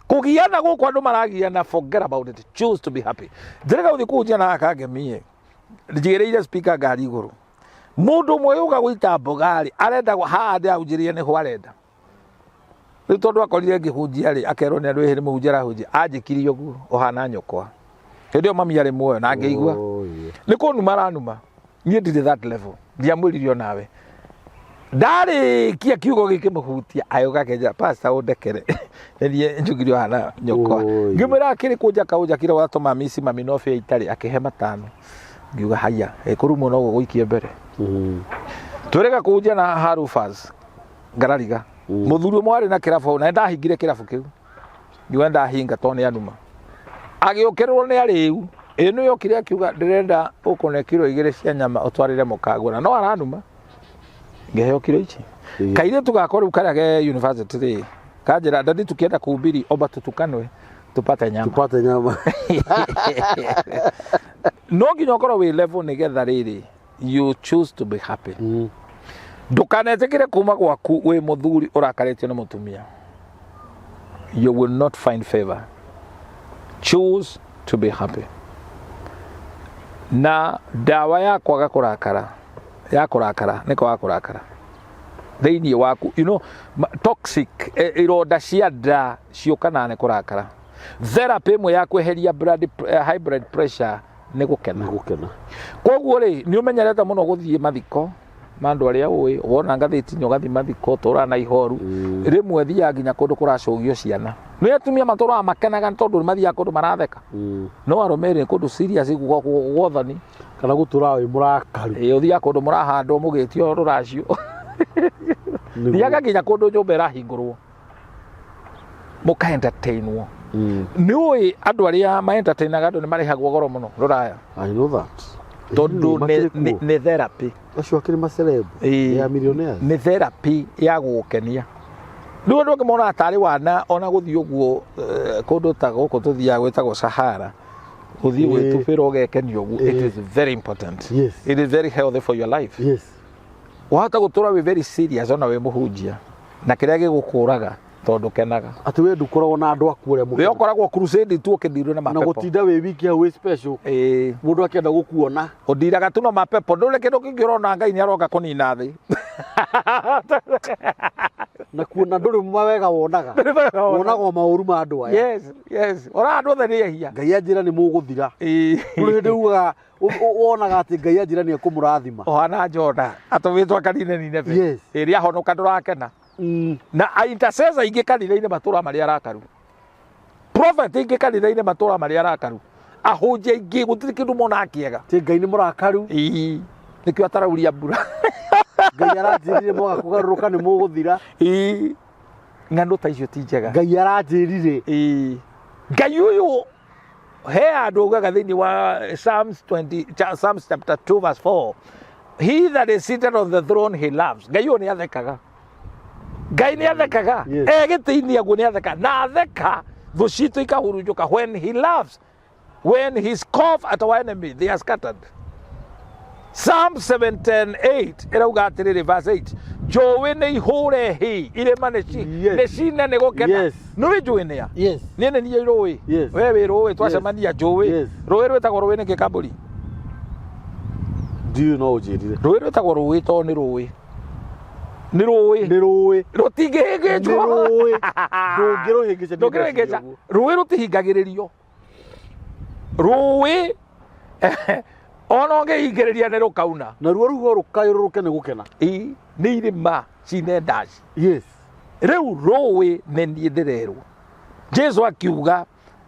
Kũgiana gũkũ andũ maragiana, forget about it. Choose to be happy. Njĩrĩga gũthiĩ kũhunjia na akangemiĩ. Njigĩrĩire speaker ngari igũrũ. Mũndũ ũmwe yũga gũita mboga rĩ, arenda haha ndĩrahunjĩria nĩho arenda. Rĩu tondũ akorire ngĩhunjia rĩ, akerwo nĩ andũ ĩhĩ nĩ mũhunjia arahunjia, anjĩkirie ũguo ũhana nyũkwa. Hĩndĩ ĩyo mami arĩ muoyo na ngĩigua. Oh, yeah. Nĩ kũnuma aranuma. Niĩ ndirĩ that level. Ndiamwĩrire onawe. Ndarĩkia kiugo gĩkĩmũhutia agĩũka akĩnjĩra, "Pastor, ũndekere nĩ niĩ njugire ũhana nyũkwa." Oi. Ngĩmwĩra akĩrĩ kũnjaka ũnjakire watũma mici mami no bĩa itarĩ, akĩhe 5. Ngiuga haya, ĩkũrumwo no gũgũikie mbere. Twĩrĩga kũhunjia na Harufas ngarariga. Mũthuri ũmwe warĩ na kĩrabu hau, na nĩndahingire kĩrabu kĩu. Ngiuga ndahinga tondũ nĩ anuma. Agĩũkĩrĩrwo nĩ arĩu. Ĩ nĩ yokire akiuga ndĩrenda ũkũne kiro 2 cia nyama ũtwarĩre mũkagũra. No aranuma. Ngĩheo kiro ici. Kairĩtu gakwa rĩu karĩa ke university rĩ, kanjĩra, "Daddy, tukienda kuhubiri omba tutukanwe tupate nyama." Tupate nyama. No nginya ũkorwo wĩ level nĩgetha rĩrĩ you choose to be happy. Ndũkanetĩkĩre kuma gwaku wĩ mũthuri ũrakarĩtio nĩ mũtumia. You will not find favor. Choose to be happy. Na ndawa ya kwaga kũrakara, ya kũrakara nĩ kwaga kũrakara thĩinĩ waku. Toxic ironda cia nda ciũkanaga nĩ kũrakara. Therapy ĩmwe ya kweheria high blood pressure nĩ gũkena. Nĩ gũkena. Koguo rĩ, nĩ ũmenyerete mũno gũthiĩ mathiko ma andũ arĩa ũĩ, wona ngathĩti-inĩ ũgathiĩ mathiko, ũtũraga na ihoru. Rĩmwe thiaga nginya kũndũ kũracũgio ciana. Nĩ atumia matũraga makenaga nĩ tondũ nĩ mathiaga kũndũ maratheka. No arũme rĩ, kũndũ serious gwothani. Kana gũtũraga wĩ mũrakaru. Ĩĩ, ũthiaga kũndũ mũrahandwo mũgĩtio rũracio. Thiaga nginya kũndũ nyũmba ĩrahingũrwo. Mũka entertainwo. Nĩ ũĩ andũ arĩa ma entertainaga andũ nĩ marĩhagwo goro mũno rũraya. I know that. Tondũ Ĩĩ, makĩrĩ kuo. nĩ therapy. Acio akĩrĩ ma celeb. Ĩĩ. They are millionaires. Nĩ therapy ya gũgũkenia. Rĩu andũ angĩ monaga tarĩ wana ona gũthiĩ ũguo, kũndũ ta gũkũ tũthiaga gwĩtagwo Sahara. Gũthiĩ gwĩtubĩra ũgekenio ũguo. It is very important. It is very healthy for your life. Wahota gũtũra wĩ very serious ona wĩ mũhunjia. Na kĩrĩa gĩgũkũraga tondũ kenaga. Atĩ we ndũkoragwo na andũ aku ũrĩa We ũkoragwo crusade tu ũkĩndirwo na Na mapepo. gũtinda wĩ wiki hau wĩ special. Mũndũ akĩenda gũkuona. Ũndiraga tu na mapepo. Ndũrĩ kĩndũ kĩngĩ ũrona Ngai nĩ aroka kũnina thĩ. Na kuona ndũrĩ mawega wonaga. Ndũrĩ mawega wonaga. Wonaga o maũru ma andũ aya. Yes, yes. Ora andũ othe nĩ ehia. Ngai anjĩra nĩ mũgũthira. Ndũrĩ hĩndĩ ugaga, wonaga atĩ Ngai anjĩra nĩ ekũmũrathima. Ũhana Jona, atũmĩtwo akanine Nineve. Yes. Ĩrĩa ahonoka ndũrakena. Na intercessor aingĩ kanitha-inĩ matũra marĩa arakaru. Prophet aingĩ kanitha-inĩ matũra marĩa arakaru. Ahunjia aingĩ gũtirĩ kĩndũ monaga kĩega. Ti Ngai nĩ mũrakaru. Ĩĩ. Nĩkĩo atarauria mbura. Ngai aranjĩrire mwaga kũgarũrũka nĩ mũgũthira. Ĩĩ. Ng'ano ta icio ti njega. Ngai aranjĩrire. Ĩĩ. Ngai ũyũ he andũ augaga thĩinĩ wa Psalms 20, Psalms chapter 2 verse 4. He that is seated on the throne he loves. Ngai ũyũ nĩ athekaga. Ngai nĩ athekaga. Yes. E gĩtĩ-inĩ aguo nĩ athekaga. Na atheka thũ citũ ikahurunjũka. When he loves, when he scoffs at our enemy, they are scattered. Psalm 78 ĩrauga atĩrĩrĩ, verse 8, njũĩ nĩ ihũre hĩ, irĩma Yes. nĩ cine nĩ gũkena. Yes. Nĩ ũĩ njũĩ nĩ a? Yes. Niĩ nĩ niĩ rũĩ. Yes. We wĩ rũĩ, twacemania njũĩ. Yes. Rũĩ rwĩtagwo rũĩ nĩkĩ kambũri? Ndiũĩ no ũnjĩrire. Rũĩ rwĩtagwo rũĩ tondũ nĩ rũĩ. Nĩ rũĩ. Nĩ rũĩ. Rũtingĩhĩngĩcwo. Nĩ rũĩ. Ndũngĩrũhĩngĩca. Ndũngĩrũhĩngĩca. Rũĩ rũtihingagĩrĩrio. Rũĩ ona ũngĩhingĩrĩria nĩ rũkauna. Naruo ruo rũkayũrũrũke nĩ gũkena. Ĩ, nĩ irĩma cine ndaci. Yes. Rĩu rũĩ nĩ niĩ ndĩrerwo. Jesu akiuga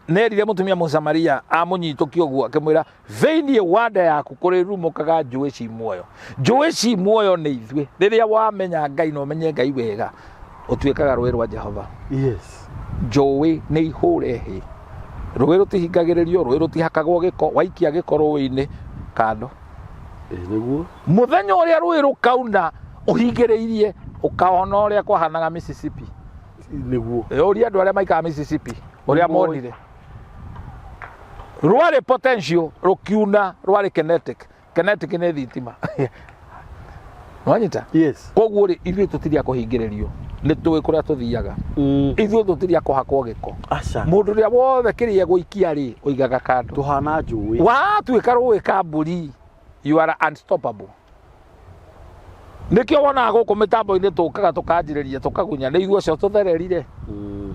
nerire mũtumia Mũsamaria amũnyitũkia ũguo akĩmwĩra thĩinĩ wa nda yaku kũrĩrumũkaga njũĩ ci muoyo. Njũĩ ci muoyo nĩ ithuĩ. Rĩrĩa wamenya Ngai na ũmenye Ngai wega, ũtuĩkaga rũĩ rwa Jehova. Yes. Njũĩ nĩ ihũre hĩ. Rũĩ rũtihingagĩrĩrio, rũĩ rũtihakagwo gĩko, waikia gĩko rũĩ-inĩ kando. Nĩguo. Mũthenya ũrĩa rũĩ rũkauna ũhingĩrĩirie ũkaona ũrĩa kwahanaga Mississippi. Nĩguo. Ũria andũ arĩa maikaraga Mississippi ũrĩa monire. Rwarĩ potential rũkiuna, rwarĩ kinetic. Kinetic nĩ thitima. Nwanyita? Yes. Koguo rĩ, ithuĩ tũtirĩ a kũhingĩrĩrio. Nĩ tũĩ kũrĩa tũthiaga. Ithuĩ tũtirĩ a kũhakwo gĩko. Aca. Mũndũ ũrĩa wothe kĩrĩa egũikia rĩ, ũigaga kando. Tũhana njũĩ. Watuĩka rũĩ ka mbũri, you are unstoppable. Nĩkĩo wonaga gũkũ mĩtambo-inĩ tũkaga tũkanjĩrĩria tũkagunya nĩ ithuĩ acio tũthererire.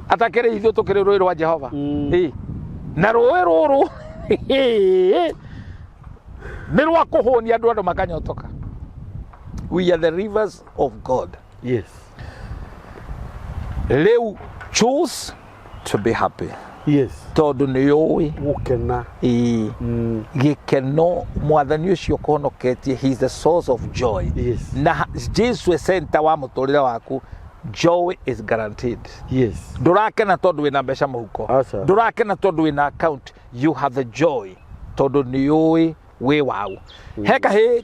Atakĩrĩ ithuĩ tũkĩrĩ rũĩ rwa Jehova. Ĩ. Na rũĩ rũrũ nĩ rwa kũhũnia andũ, andũ makanyotoka. We are the rivers of God. Yes. Rĩu choose to be happy. Yes. Tondũ nĩ ũĩ gũkena. Ĩĩ. Gĩkeno mwathani ũcio ũkũhonoketie, he is the source of joy. Yes. Na Jesu e center wa mũtũrĩre waku, joy is guaranteed. Yes. Ndũrakena tondũ wĩna mbeca mũhuko. Aca. Ndũrakena tondũ wĩna account, you have the joy tondũ nĩ ũĩ wĩ wau. He kahĩ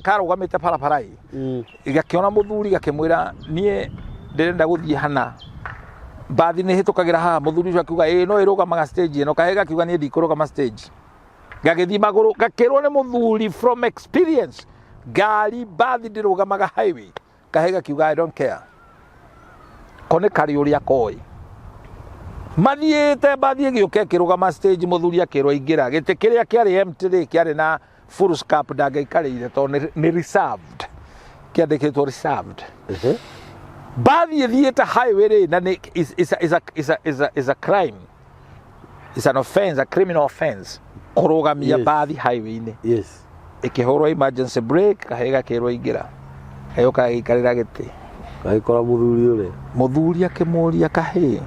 karũgamĩte barabara ĩ. Gakĩona mũthuri gakĩmwĩra niĩ ndĩrenda gũthiĩ hana. Mbathi nĩ hĩtũkagĩra haha, mũthuri ũcio akiuga ĩĩ no ĩrũgamaga stage ĩno. Kahĩ gakiuga niĩ ndikũrũgama stage. Gagĩthiĩ magũrũ, gakĩrwo nĩ mũthuri from experience, ngari mbathi ndĩrũgamaga highway. Kahĩ gakiuga I don't care. Ko nĩ karĩ ũrĩa koĩ. Mathiĩte mbathi ĩgĩũka ĩkĩrũgama stage, mũthuri akĩrwo aingĩra. Gĩtĩ kĩrĩa kĩarĩ empty rĩ, kĩarĩ na full scarp ndangĩaikarĩire tondũ nĩ reserved. Kĩandĩkĩtwo reserved. Mbathi ĩthiĩte highway rĩ, na nĩ is a crime. It's an offense, a criminal offense. Kũrũgamia mbathi highway-inĩ. Yes. Ĩkĩhũrwo emergency brake, kahĩ gakĩrwo ingĩra. Gagĩũka gagĩikarĩra gĩtĩ. Gagĩkora mũthuri ũrĩa. Mũthuri akĩmũria kahĩ,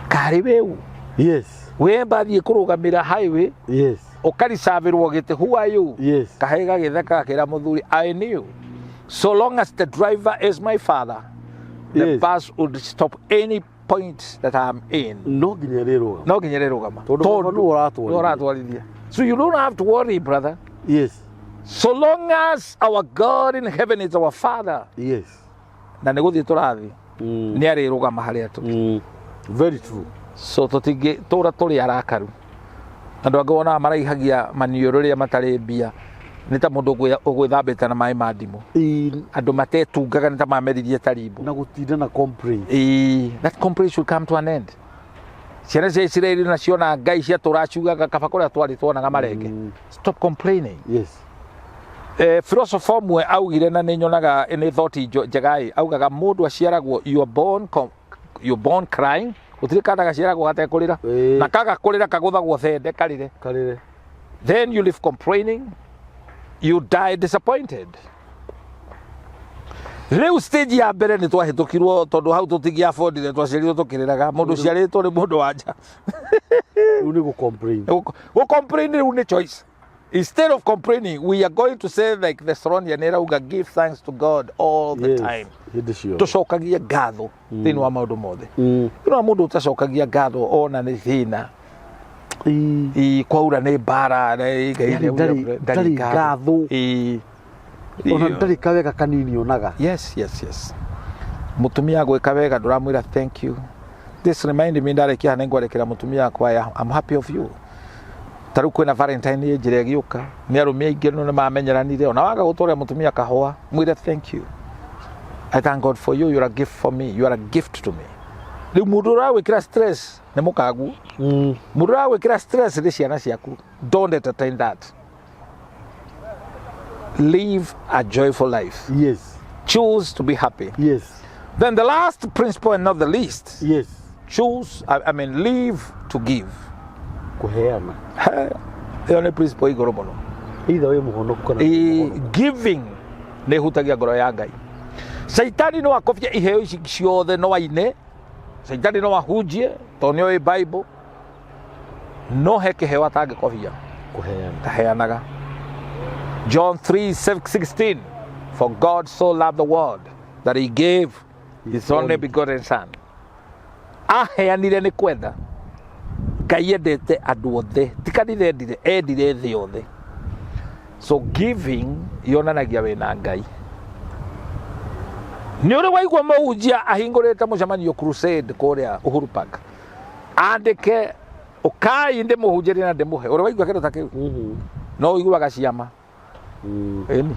karĩ wĩu? Yes. We mbathi ĩkũrũgamĩra highway. Yes. Ũkaricabĩrwo gĩtĩ, who are you? Yes. Kahĩ gagĩtheka gakĩra mũthuri, I knew. So long as the driver is my father, the Yes. bus would stop any point that I'm in. No nginya rĩrũgama. No nginya rĩrũgama. Tondũ baba nĩwe ũratwarithia. Nĩwe ũratwarithia. So you don't have to worry, brother. Yes. So long as our God in heaven is our father. Yes. Na nĩ gũthiĩ tũrathiĩ. Nĩ arĩrũgama harĩa tũrĩ. Very true. So tũtingĩtũra tũrĩ arakaru. Andũ angĩ wonaga maraihagia maniũrũ rĩrĩa matarĩ mbia. Nĩ ta mũndũ ũgwĩthambĩte na maĩ ma ndimũ. Andũ matetungaga nĩ ta mameririe tarimbo. Na gũtinda na complaint. That complaint should come to an end. Ciana cia Isiraeli na ciona Ngai ciatũra ciugaga kaba kũrĩa twarĩ tuonaga marenge. Stop complaining. Yes. Philosopher ũmwe augire na nĩ nyonaga nĩ thought njega ĩ, augaga mũndũ aciaragwo, you are born you are born crying. Gũtirĩ kana gaciaragwo gatekũrĩra. Na kaga kũrĩra kagũthagwo thende karĩre. Karĩre. Then you live complaining, you die disappointed. Rĩu stage ya mbere nĩ twahĩtũkirwo tondũ hau tũtingĩabondire, twaciarirwo tũkĩrĩraga. Mũndũ ũciarĩtwo nĩ mũndũ wa nja. Rĩu nĩ gũ-complain. Gũ-complain rĩu nĩ choice. Instead of complaining, we are going to say like the Thessalonian ĩrauga, give thanks to God all the time. Hĩndĩ ciothe. Tũcokagie ngatho thĩinĩ wa maũndũ mothe. Thĩinĩ wa mũndũ ũtacokagia ngatho ona nĩ thĩna. Kwaura nĩ mbara, Yani ndarĩ ngatho. Ona ndarĩ kawega kanini onaga. Yes, yes, yes. Mũtumia gwĩka wega ndũramwĩra thank you. This remind me ndarĩkia haha nĩngwarekera mũtumia wakwa, I'm happy of you. Ta rĩu kwĩna Valentine ĩ njĩra ĩgĩũka. Nĩ arũme aingĩ no nĩmamenyeranire. Ona waga gũtwarĩra mũtumia kahũa, mwĩre thank you. I thank God for you. You are a gift for me. You are a gift to me. Rĩu mũndũ ũragwĩkĩra stress nĩ mũkagu. Mũndũ ũragwĩkĩra stress nĩ ciana ciaku. Don't entertain that. Live a joyful life. Yes. Choose to be happy. Yes. Then the last principle and not the least. Yes. Choose, I mean, live to give. Kuheana. Ĩyo nĩ principle igũrũ mũno. Either wĩ mũhonoku kana giving nĩ ĩhutagia ngoro ya Ngai. Caitani no akobie iheo ici ciothe, no aine. Caitani no ahunjie tondũ nĩoĩ Bible. No he kĩheo atangĩkobia. Kuheana. Taheanaga. John 3:16, for God so loved the world that he gave his only begotten son. Aheanire nĩ kwenda. Ngai endete andũ othe, ti kanitha endire, endire thĩ yothe. So giving yonanagia wĩna Ngai. Nĩ ũrĩ waigua mũhunjia ahingũrĩte mũcemanio crusade kũrĩa Uhuru Park, andĩke ũkai ndĩmũhunjĩrie na ndĩmũhe. Ũrĩ waigua kĩndũ ta kĩu? No ũiguaga ciama. Ĩni.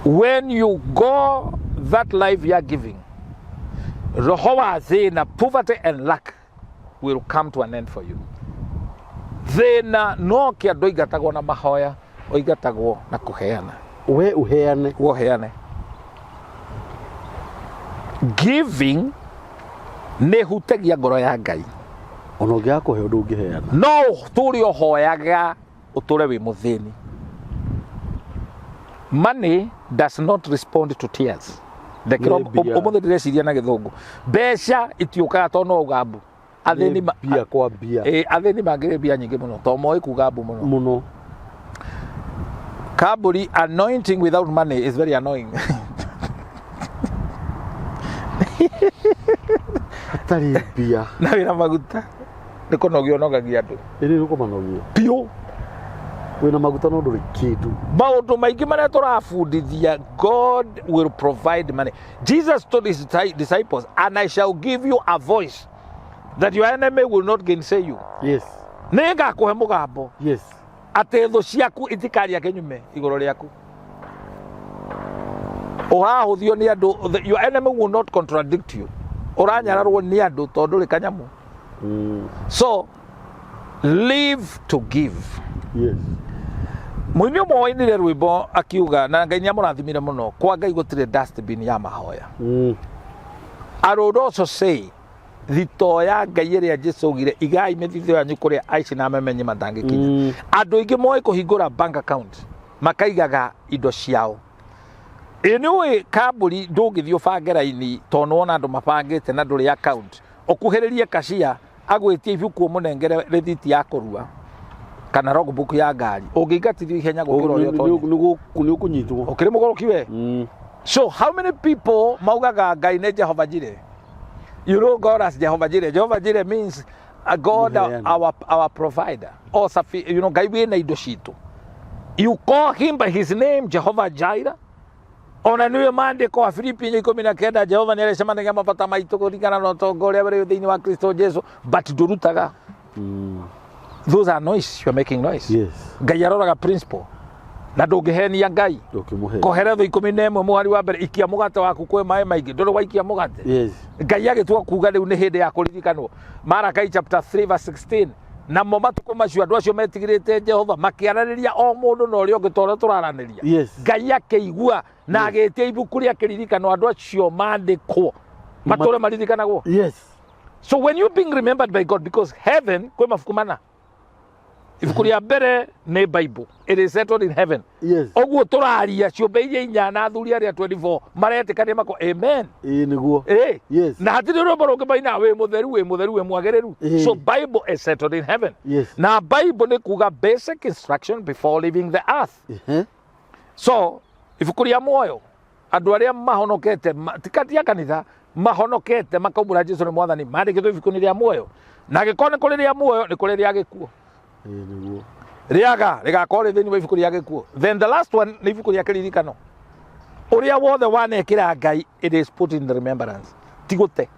When you go that life you are giving, roho wa thĩna, poverty and lack will come to an end for you. Thĩna no kĩ andũ oigatagwo na mahoya, oigatagwo na kũheana. We uheane. We ũheane. Giving nĩ hutagia ngoro ya Ngai. Ona ũngĩaga kũhe ũndũ ũngĩheana. No ũtũre ũhoyaga ũtũre wĩ mũthĩni. Money does not respond to tears. Ndekera ũmũthĩ ndĩreciria na gĩthũngũ. Mbeca itiũkaga tondũ no uga mbu. Athĩni mbia kwa mbia. Athĩni mangĩrĩ mbia nyingĩ mũno tondũ moĩ kuga mbu mũno. Mũno. Kamburi, anointing without money is very annoying. Hatarĩ mbia. Na wĩna maguta. Nĩ kũnogia ũnogagia andũ. Ĩrĩ nĩ kũmanogia. Biũ. Wĩna maguta no ndũrĩ kĩndũ. Maũndũ maingĩ marĩa tũrabundithia, God will provide money. Jesus told his disciples, and I shall give you a voice that your enemy will not gainsay you. Yes. Nĩ ngakũhe mũgambo. Yes. Atĩ thũ ciaku itikaria kĩnyume igũrũ rĩaku. Ũrahũthio nĩ andũ, your enemy will not contradict you. Ũranyararwo nĩ andũ tondũ ndũrĩ kanyamũ. So, live to give. Yes. Mũini ũmwe wainire rwĩmbo akiuga, na Ngai nĩamũrathimire mũno, kwa Ngai gũtirĩ dustbin ya mahoya. I would also say, thito ya Ngai ĩrĩa Jesũ augire, igai mĩthithũ yanyu kũrĩa aici na memenyi matangĩkinya. Andũ aingĩ moĩ kũhingũra bank account, makaigaga indo ciao. Ĩ nĩũĩ kambũri ndũngĩthiĩ ũbange raini tondũ nĩwona andũ mabangĩte na ndũrĩ account. Ũkuhĩrĩrie cashier agwĩtie ibuku ũmũnengere rĩthiti ya kũrua kana logbook ya ngari. Ũngĩingatithio ihenya gũkĩra ũrĩa ũtonya. Nĩ ũkũnyitwo. Ũkĩrĩ mũgũrũki we? So how many people maugaga Ngai nĩ Jehovah Jireh? You know God as Jehovah Jireh. Jehovah Jireh means God our provider. Or you know, Ngai wĩna indo citũ. You call him by his name Jehovah Jireh. Ona nĩwe maandĩko wa Filipi 19 Jehova nĩarecemanagia mabata maitũ kũringana na ũtonga ũrĩa ũrĩ thĩinĩ wa Kristo Jesu, but ndũrutaga. Those are noise, you are making noise. Yes. Ngai aroraga principle. Na ndũngĩhenia Ngai. Koheretho 11 mũhari wa mbere, ikia mũgate waku kwĩ maĩ maingĩ, ndũrĩ waikia mũgate. Yes. Ngai agĩtua kuga rĩu nĩ hĩndĩ ya kũririkanwo. Marakai chapter 3 verse 16. Namo matukũ macio andũ acio metigĩrĩte Jehova makĩaranĩria o mũndũ na ũrĩa ũngĩ ta ũrĩa tũraranĩria. Yes. Ngai akĩigua na agĩtia ibuku rĩa kĩririkano andũ acio mandĩkwo matũre maririkanagwo. Yes. So when you being remembered by God, because heaven kwĩ mabuku mana. Ibuku rĩa mbere nĩ Bible. It is settled in heaven. Yes. Ũguo tũraria ciũmbe iria inya na athuri arĩa 24 maretĩkania mako amen. Ĩĩ nĩguo. Yes. Na hatirĩ rwĩmbo rũngĩ mainaga wĩ mũtheru, wĩ mũtheru, wĩ mwagĩrĩru. So Bible is settled in heaven. Yes. Na Bible nĩ kuga basic instruction before leaving the earth. So ibuku rĩa muoyo andũ arĩa mahonokete ti a kanitha mahonokete makaumbũra Jesu nĩ mwathani mandĩkĩtwo ibuku-inĩ rĩa muoyo. Na angĩkorwo nĩ kũrĩ rĩa muoyo nĩ kũrĩ rĩa gĩkuũ. Rĩaga rĩgakorwo rĩ thĩinĩ wa ibuku rĩa gĩkuũ. Then the last one nĩ ibuku rĩa kĩririkano. Ũrĩa wothe wanekĩra Ngai, it is put in the remembrance. Ti gũte.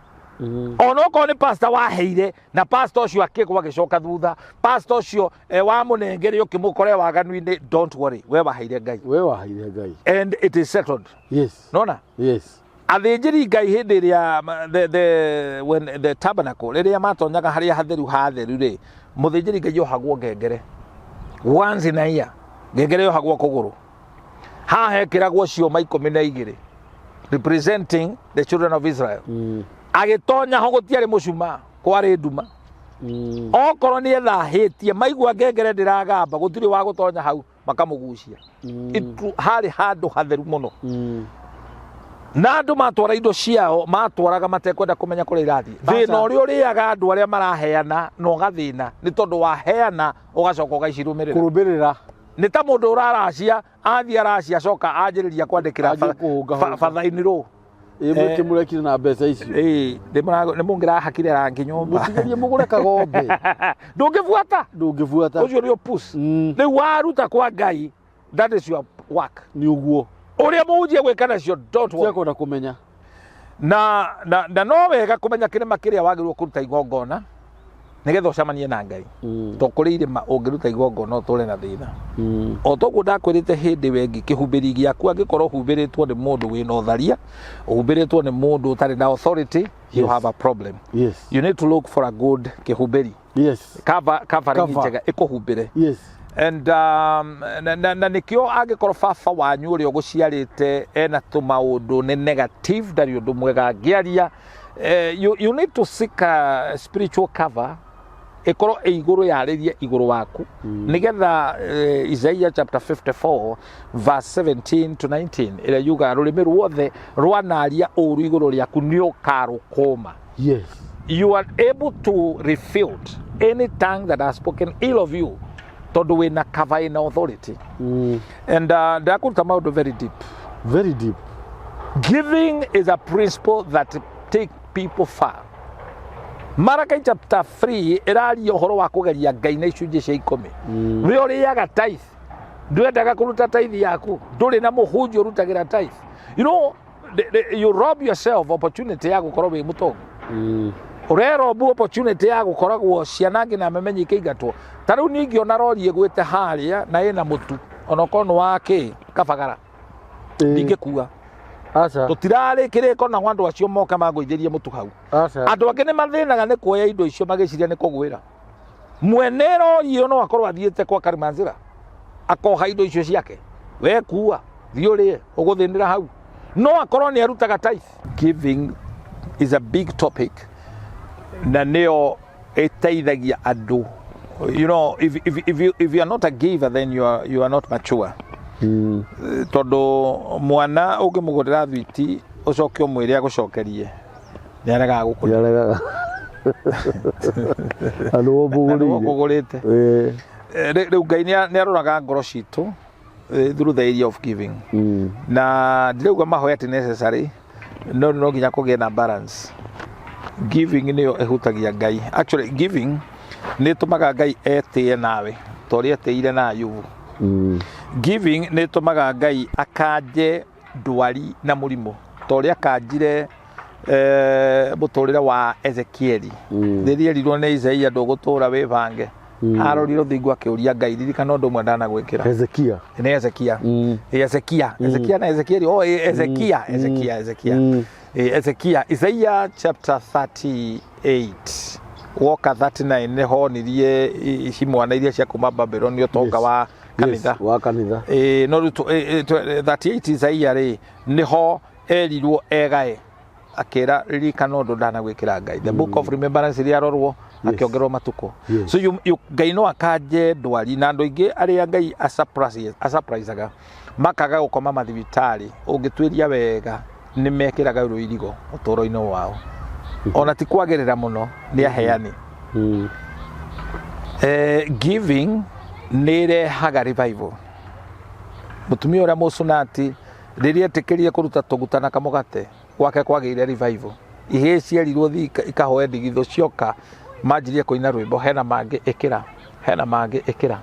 Ona okorwo nĩ pastor waheire na pastor ũcio akĩgwa agĩcoka thutha, pastor ũcio wamũnengere ũkĩmũkore waganu-inĩ, don't worry, we waheire Ngai. We waheire Ngai. And it is settled. Yes. Nona? Yes. Athĩnjĩri Ngai hĩndĩ ĩrĩa when the tabernacle rĩrĩa matonyaga harĩa hatheru hatheru rĩ, mũthĩnjĩri Ngai yohagwo ngengere. Once in a year ngengere yohagwo kũgũrũ. Haha hekĩragwo ciũma 12 representing the children of Israel. Agĩtonya ho gũtiarĩ mũcumaa, kwarĩ nduma. Okorwo nĩ ethahĩtie, maigua ngengere ndĩragamba, gũtirĩ wa gũtonya hau, makamũgucia. Harĩ handũ hatheru mũno. Na andũ matwara indo ciao matwaraga matekwenda kũmenya kũrĩa irathiĩ. Thĩna ũrĩa ũrĩaga andũ arĩa maraheana na ũgathĩna nĩ tondũ waheana ũgacoka ũgaicirũmĩrĩra. Kũrũmĩrĩra. Nĩ ta mũndũ ũraracia, athiĩ aracia acoka anjĩrĩria kwandĩkĩra Anjie kũhũnga hũnga. bathainĩ rũ. Ĩ mwĩkĩ mũrekire na mbeca icio. Ĩĩ, nĩ mũngĩrahakire rangi nyũmba. Mũtigerie mũgũre kagombe. Ndũngĩbuata. Ndũngĩbuata. Ũcio nĩ ũpus. Rĩu waruta kwa Ngai, that is your work. Nĩ ũguo. Ũrĩa mũhunjia gwĩka nacio, don't worry. Tiakwenda kũmenya. Na no wega kũmenya kĩrĩma kĩrĩa wagĩrĩirwo kũruta igongona nĩgetha ũcemanie na Ngai. To kũrĩ irĩma ũngĩruta igongona ũtũre na thĩna. O toguo ndakwĩrĩte hĩndĩ wengi, kĩhumbĩri gĩaku angĩkorwo ũhumbĩrĩtwo nĩ mũndũ wĩna ũtharia, ũhumbĩrĩtwo nĩ mũndũ ũtarĩ na authority, you have a problem. You need to look for a good kĩhumbĩri. Cover, covering Cover. njega ĩkũhumbĩre. And na nĩkĩo angĩkorwo baba wanyu ũrĩa ũgũciarĩte ena tũmaũndũ nĩ negative, ndarĩ ũndũ mwega angĩaria, you need to seek a spiritual cover ĩkorwo ĩ igũrũ yarĩrie igũrũ waku, nĩgetha Isaiah chapter 54 verse 17 to 19 ĩrĩa yugaga rũrĩmĩ ruothe rwanaria ũru igũrũ rĩaku nĩ ũkarũkũma. You are able to refute any tongue that has spoken ill of you tondũ wĩna cover ĩna authority. And ndakũruta maũndũ very deep. Very deep. Giving is a principle that take people far. Malachi chapter 3 ĩraria ũhoro wa kũgeria Ngai na icunjĩ cia 10. We ũrĩaga tithe, ndwendaga kũruta tithe yaku, ndũrĩ na mũhunjia ũrutagĩra tithe. You know, you rob yourself opportunity ya gũkorwo wĩ mũtongu. Ũrerobu opportunity ya gũkoragwo ciana nginya memenyi ikĩingatwo. Ta rĩu niĩ ingĩona rori ĩgwĩte harĩa na ĩna mũtu, onokorwo nĩ wa kĩ kabagara, ndingĩkua. Aca. Tũtirarĩ kĩrĩko na andũ acio moka mangũithĩrie mũtu hau. Aca. Andũ angĩ nĩ mathĩnaga nĩ kuoya indo icio magĩciria nĩ kũgwĩra. Mwene rori ĩyo no akorwo athiĩte kwa Karimanzira akoha indo icio ciake, we kua thiĩ ũrĩe ũgũthĩnĩra hau. No akorwo nĩ arutaga tithe. Giving is a big topic na nĩyo ĩteithagia andũ. You know, if you are not a giver, then you are not mature. Tondũ mwana ũngĩmũgũrĩra thwiti ũcoke ũmwĩre agũcokerie, nĩ aregaga gũkũrĩa. Nĩaregaga. Na nĩwe Na nĩwe ũmũgũrĩire. ũkũgũrĩte. Rĩu Ngai nĩ aroraga ngoro citũ through the area of giving. Na ndirauga mahoya ti necessary, no no nginya kũgĩe na balance. Giving nĩyo ĩhutagia Ngai. Actually giving nĩ ĩtũmaga Ngai etĩe nawe ta ũrĩa etĩire na Ayubu. Giving nĩ ĩtũmaga Ngai akanje ndwari na mũrimũ ta ũrĩa akanjire mũtũrĩre wa Ezekieli. Rĩrĩa erirwo nĩ Isaia ndũgũtũra wĩbange, arorire rũthingo akĩũria Ngai, ririkana ũndũ ũmwe ndanagwĩkĩra. Hezekia. Nĩ Hezekia. Hezekia. Hezekia na Ezekieli. Oh, Hezekia, Hezekia, Hezekia. Hezekia, Isaiah chapter 38 woka 39 nĩ honirie cimwana iria cia kuma Babylon ũtonga wa kanitha. Yes, wa kanitha. No rĩu 38 Isaiah rĩ nĩho erirwo egae akĩra ririkana ũndũ ndanagwĩkĩra Ngai. The book of remembrance ĩrĩa arorwo akĩongererwo matukũ. So Ngai no akanje ndwari na andũ aingĩ arĩa Ngai asurprisaga makaga gũkoma mathibitarĩ, ũngĩtuĩria wega nĩ mekĩraga rũirigo ũtũũro-inĩ wao. Ona ti kwagĩrĩra mũno nĩ aheani. Giving nĩ ĩrehaga revival. Mũtumia ũrĩa mũcunati rĩrĩa etĩkĩrie kũruta tũguta na kamũgate gwake kwagĩire revival. Ihĩĩ cierirwo thiĩ ikahoe ndigithũ cioka manjirie kũina rwĩmbo, hena mangĩ ĩkĩra, hena mangĩ ĩkĩra.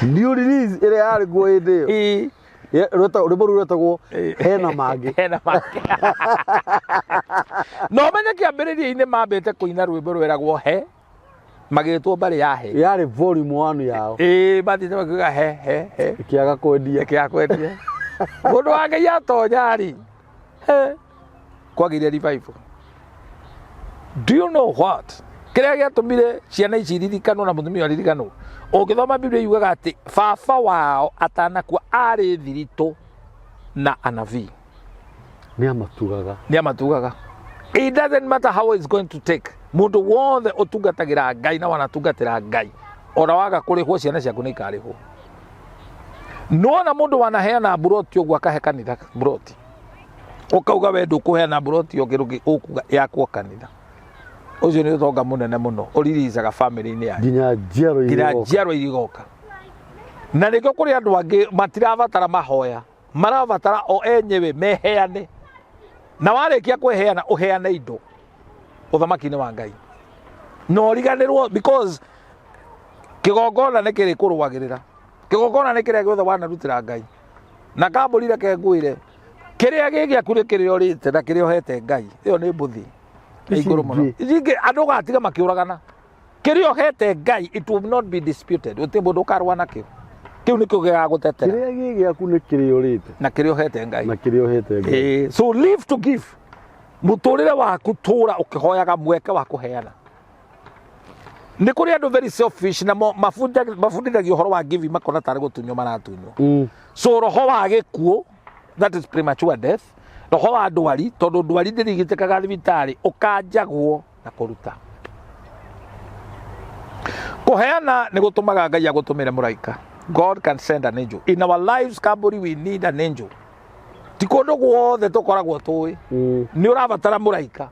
New release ĩrĩa yarĩ kuo hĩndĩ ĩyo. Rwĩmbo rũu rwetagwo hena mangĩ. Hena mangĩ. No menye kĩambĩrĩria-inĩ mambĩte kũina rwĩmbo rweragwo he, magĩtwo mbarĩ ya he. Yarĩ volume 1 yao. Mathiĩte makiuga he, he, he. Ĩkĩaga kwendia. Ĩkĩaga kwendia. Mũndũ wa Ngai atonya rĩ, he, kwagĩire revival. Do you know what? Kĩrĩa gĩatũmire ciana ici iririkanwo na mũtumia aririkanwo? Ũngĩthoma Biblia yugaga atĩ baba wao atanakua arĩ thiritũ na anabii. Nĩ amatugaga. Nĩ amatugaga. It doesn't matter how it's going to take. Mũndũ wothe ũtungatagĩra Ngai na wanatungatĩra Ngai, ona waga kũrĩhwo ciana ciaku nĩ ikarĩhwo. Nona mũndũ wanaheana mburoti ũguo akahe kanitha mburoti, ũkauga we ndũkũheana mburoti ũngĩ rũngĩ ũkuga yakwo kanitha, ũcio nĩ ũtonga mũnene mũno ũriricaga family-inĩ yanyu nginya njiaro nginya igoka. njiaro irigoka. Na nĩkĩo kũrĩ andũ angĩ matirabatara mahoya, marabatara o enyewe meheane, na warĩkia kwĩheana ũheane indo ũthamaki-inĩ wa Ngai, na ũriganĩrwo, because kĩgongona nĩ kĩrĩ kũrũagĩrĩra, kĩgongona nĩ kĩrĩa gĩothe wanarutĩra Ngai, na kambũri reke ngwĩre kĩrĩa gĩ gĩaku nĩ kĩrĩa ũrĩte na kĩrĩa ũhete Ngai, ĩyo nĩ mbũthi Ici igũrũ mũno. ingĩ. Ici ingĩ andũ gatiga makĩũragana, kĩrĩa ũhete Ngai it will not be disputed, gũtirĩ mũndũ ũkarũa nakĩo, kĩu nĩkĩo gĩgagũtetera Kĩrĩa gĩ gĩaku nĩ kĩrĩa ũrĩte na kĩrĩa ũhete Ngai. na kĩrĩa ũhete Ngai. So live to give. Mũtũrĩre waku tũra ũkĩhoyaga mweke wa kũheana. Nĩ kũrĩ andũ very selfish na mabundithagio ũhoro wa giving makona tarĩ gũtunywo maratunywo. So roho wa gĩkuũ, that is premature death, roho wa ndwari, tondũ ndwari ndĩrigitĩkaga thibitarĩ, ũkanjagwo na kũruta. Kũheana nĩ gũtũmaga Ngai agũtũmĩre mũraika. God can send an angel. In our lives, Kamburi, we need an angel. Ti kũndũ guothe tũkoragwo tũĩ. Nĩ ũrabatara mũraika.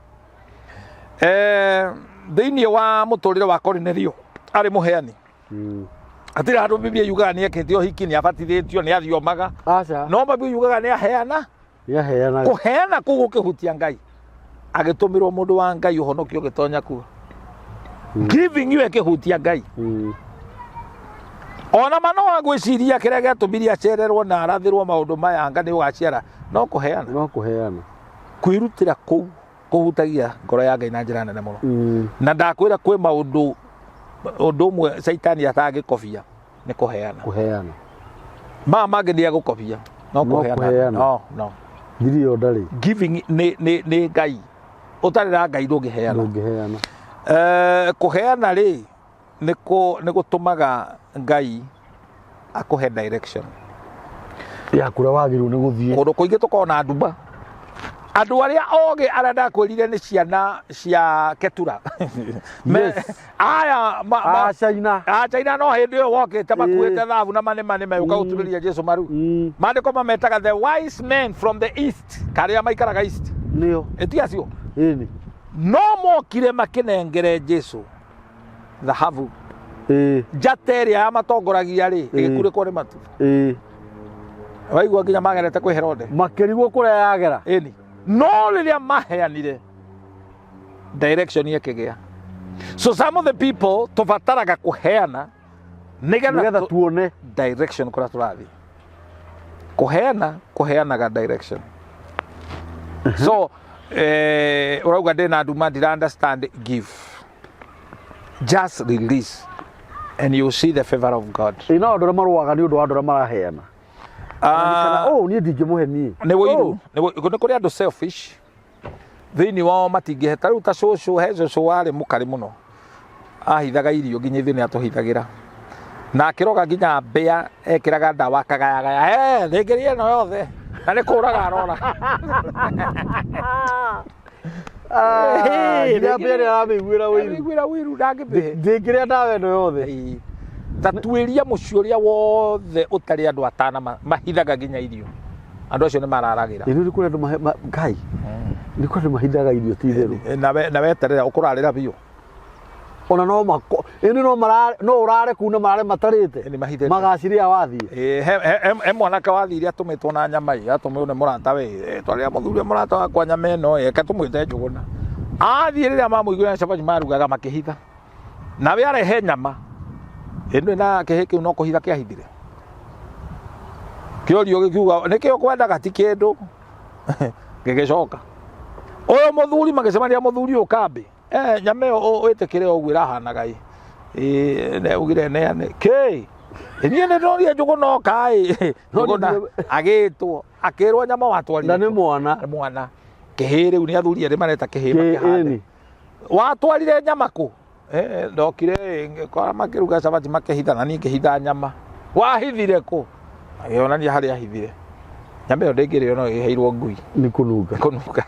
Thĩinĩ wa mũtũrĩre wa Cornelio arĩ mũheani. Hatirĩ handũ Biblia yugaga nĩ ekĩte ũhiki, nĩ abatithĩtio, nĩ athiomaga. Aca. No Biblia yugaga nĩ aheana. Nĩ aheanaga. Kũheana kũu gũkĩhutia Ngai. Agĩtũmĩrwo mũndũ wa Ngai ũhonokio ũgĩtonya kuo. Giving you ĩkĩhutia Ngai. Ona mano wa gwĩciria kĩrĩa gĩatũmire acererwo na arathĩrwo maũndũ maya anga nĩ ũgaciara, no kũheana. No kũheana. Kwĩrutĩra kũu kũhutagia ngoro ya Ngai na njĩra nene mũno. Na ndakwĩra kwĩ maũndũ, ũndũ ũmwe Caitani atangĩkobia nĩ kũheana. Kũheana. Maya mangĩ nĩ egũkobia, no No kũheana. kũheana. No, no. Thiri ĩyo ndarĩ. Giving nĩ Ngai. Ũtarĩ na Ngai ndũngĩheana. Ndũngĩheana. Kũheana rĩ, nĩ gũtũmaga Ngai akũhe direction. Ya kũrĩa wagĩrĩirwo nĩ gũthiĩ. Kũndũ kũingĩ tũkoragwo na nduma. Andũ arĩa ogĩ arĩa ndakwĩrire nĩ ciana cia Ketura. Yes. Aya, A China. A China no hĩndĩ ĩyo wokĩte makuĩte thabu na mane mane megũka gũturĩria Jesu maru. Maandĩko mametaga the wise men from the east, karĩa maikaraga east. Nĩo. Ĩti acio. Ĩni. No mokire makĩnengere Jesu thahabu. Njata ĩrĩa yamatongoragia rĩ, ĩgĩkurĩkwo nĩ matu. Waigua nginya magerete kwĩ Herode. Makĩrigwo kũrĩa yagera. Ĩni. No rĩrĩa maheanire direction ĩkĩgĩa. So some of the people tũbataraga kũheana Nĩgetha nĩgetha tuone direction kũrĩa tũrathiĩ. Kũheana, kũheanaga direction. So ũrauga ndĩna nduma ndira understand, give. Just release and you see the favor of God. Ĩ no andũ arĩa marũaga nĩ ũndũ wa andũ arĩa maraheana. Kana oh niĩ ndingĩmũhe niĩ. Nĩ wũiru, nĩ kũrĩ andũ selfish thĩinĩ wao matingĩhe. Ta rĩu ta cũcũ, he cũcũ warĩ mũkarĩ mũno, ahithaga irio nginya ithuĩ nĩ atũhithagĩra, na akĩroga nginya mbĩa ekĩraga ndawa akagayagaya, thĩngĩria ĩno yothe na nĩ kũraga arora. Nginya mbĩa nĩ aramĩiguĩra ũiru. Aramĩiguĩra ũiru ndangĩmĩhe. Ndĩngĩrĩa ndawa ĩno yothe. Ta tuĩria mũciĩ ũrĩa wothe ũtarĩ andũ atana mahithaga nginya irio, andũ acio nĩ mararagĩra. Ĩ nĩ kũrĩ andũ Ngai, nĩ kũrĩ andũ mahithaga irio ti itherũ. Na weterera ũkũrarĩra biũ. Ona no mako, ĩ no marare, no ũrare kuu na marare matarĩte. Nĩ mahithĩte. Magacirĩa wathiĩ. He mwanake wathire atũmĩtwo na nyama ĩ, atũmĩrwo nĩ mũrata we, twarĩra mũthuri ũrĩa mũrata wakwa nyama ĩno ĩ, reke tũmwĩte Njũgũna. Athiĩ rĩrĩa mamũiguire na cabaci marugaga makĩhitha. Nawe arehe nyama. Ĩno na kĩhĩ kĩu no kũhitha kĩahithire. Kĩorio gĩkiuga nĩkĩo kwendaga ti kĩndũ. Gĩgĩcoka. Ũyũ mũthuri magĩcemania mũthuri ũyũ kambĩ. Nyama ĩyo wĩtĩkĩre ũguo ĩrahanaga ĩ. Ne ugire neane. Kĩ? Niĩ nĩ ndonire Njũgũna oka ĩ. Njũgũna agĩtwo, akĩrwo nyama watwarire. Na nĩ mwana. Nĩ mwana. Kĩhĩ rĩu nĩ athuri erĩ mareta kĩhĩ Kĩ, makĩhande. ĩni. Watwarire nyama kũ? Ndokire ngĩkora makĩruga cabaci makĩhitha na niĩ ngĩhitha nyama. Wahithire kũ? Agĩonania harĩa ahithire. Nyama ĩyo ndĩngĩrĩo no ĩheirwo ngui. Nĩ kũnunga. Kũnunga.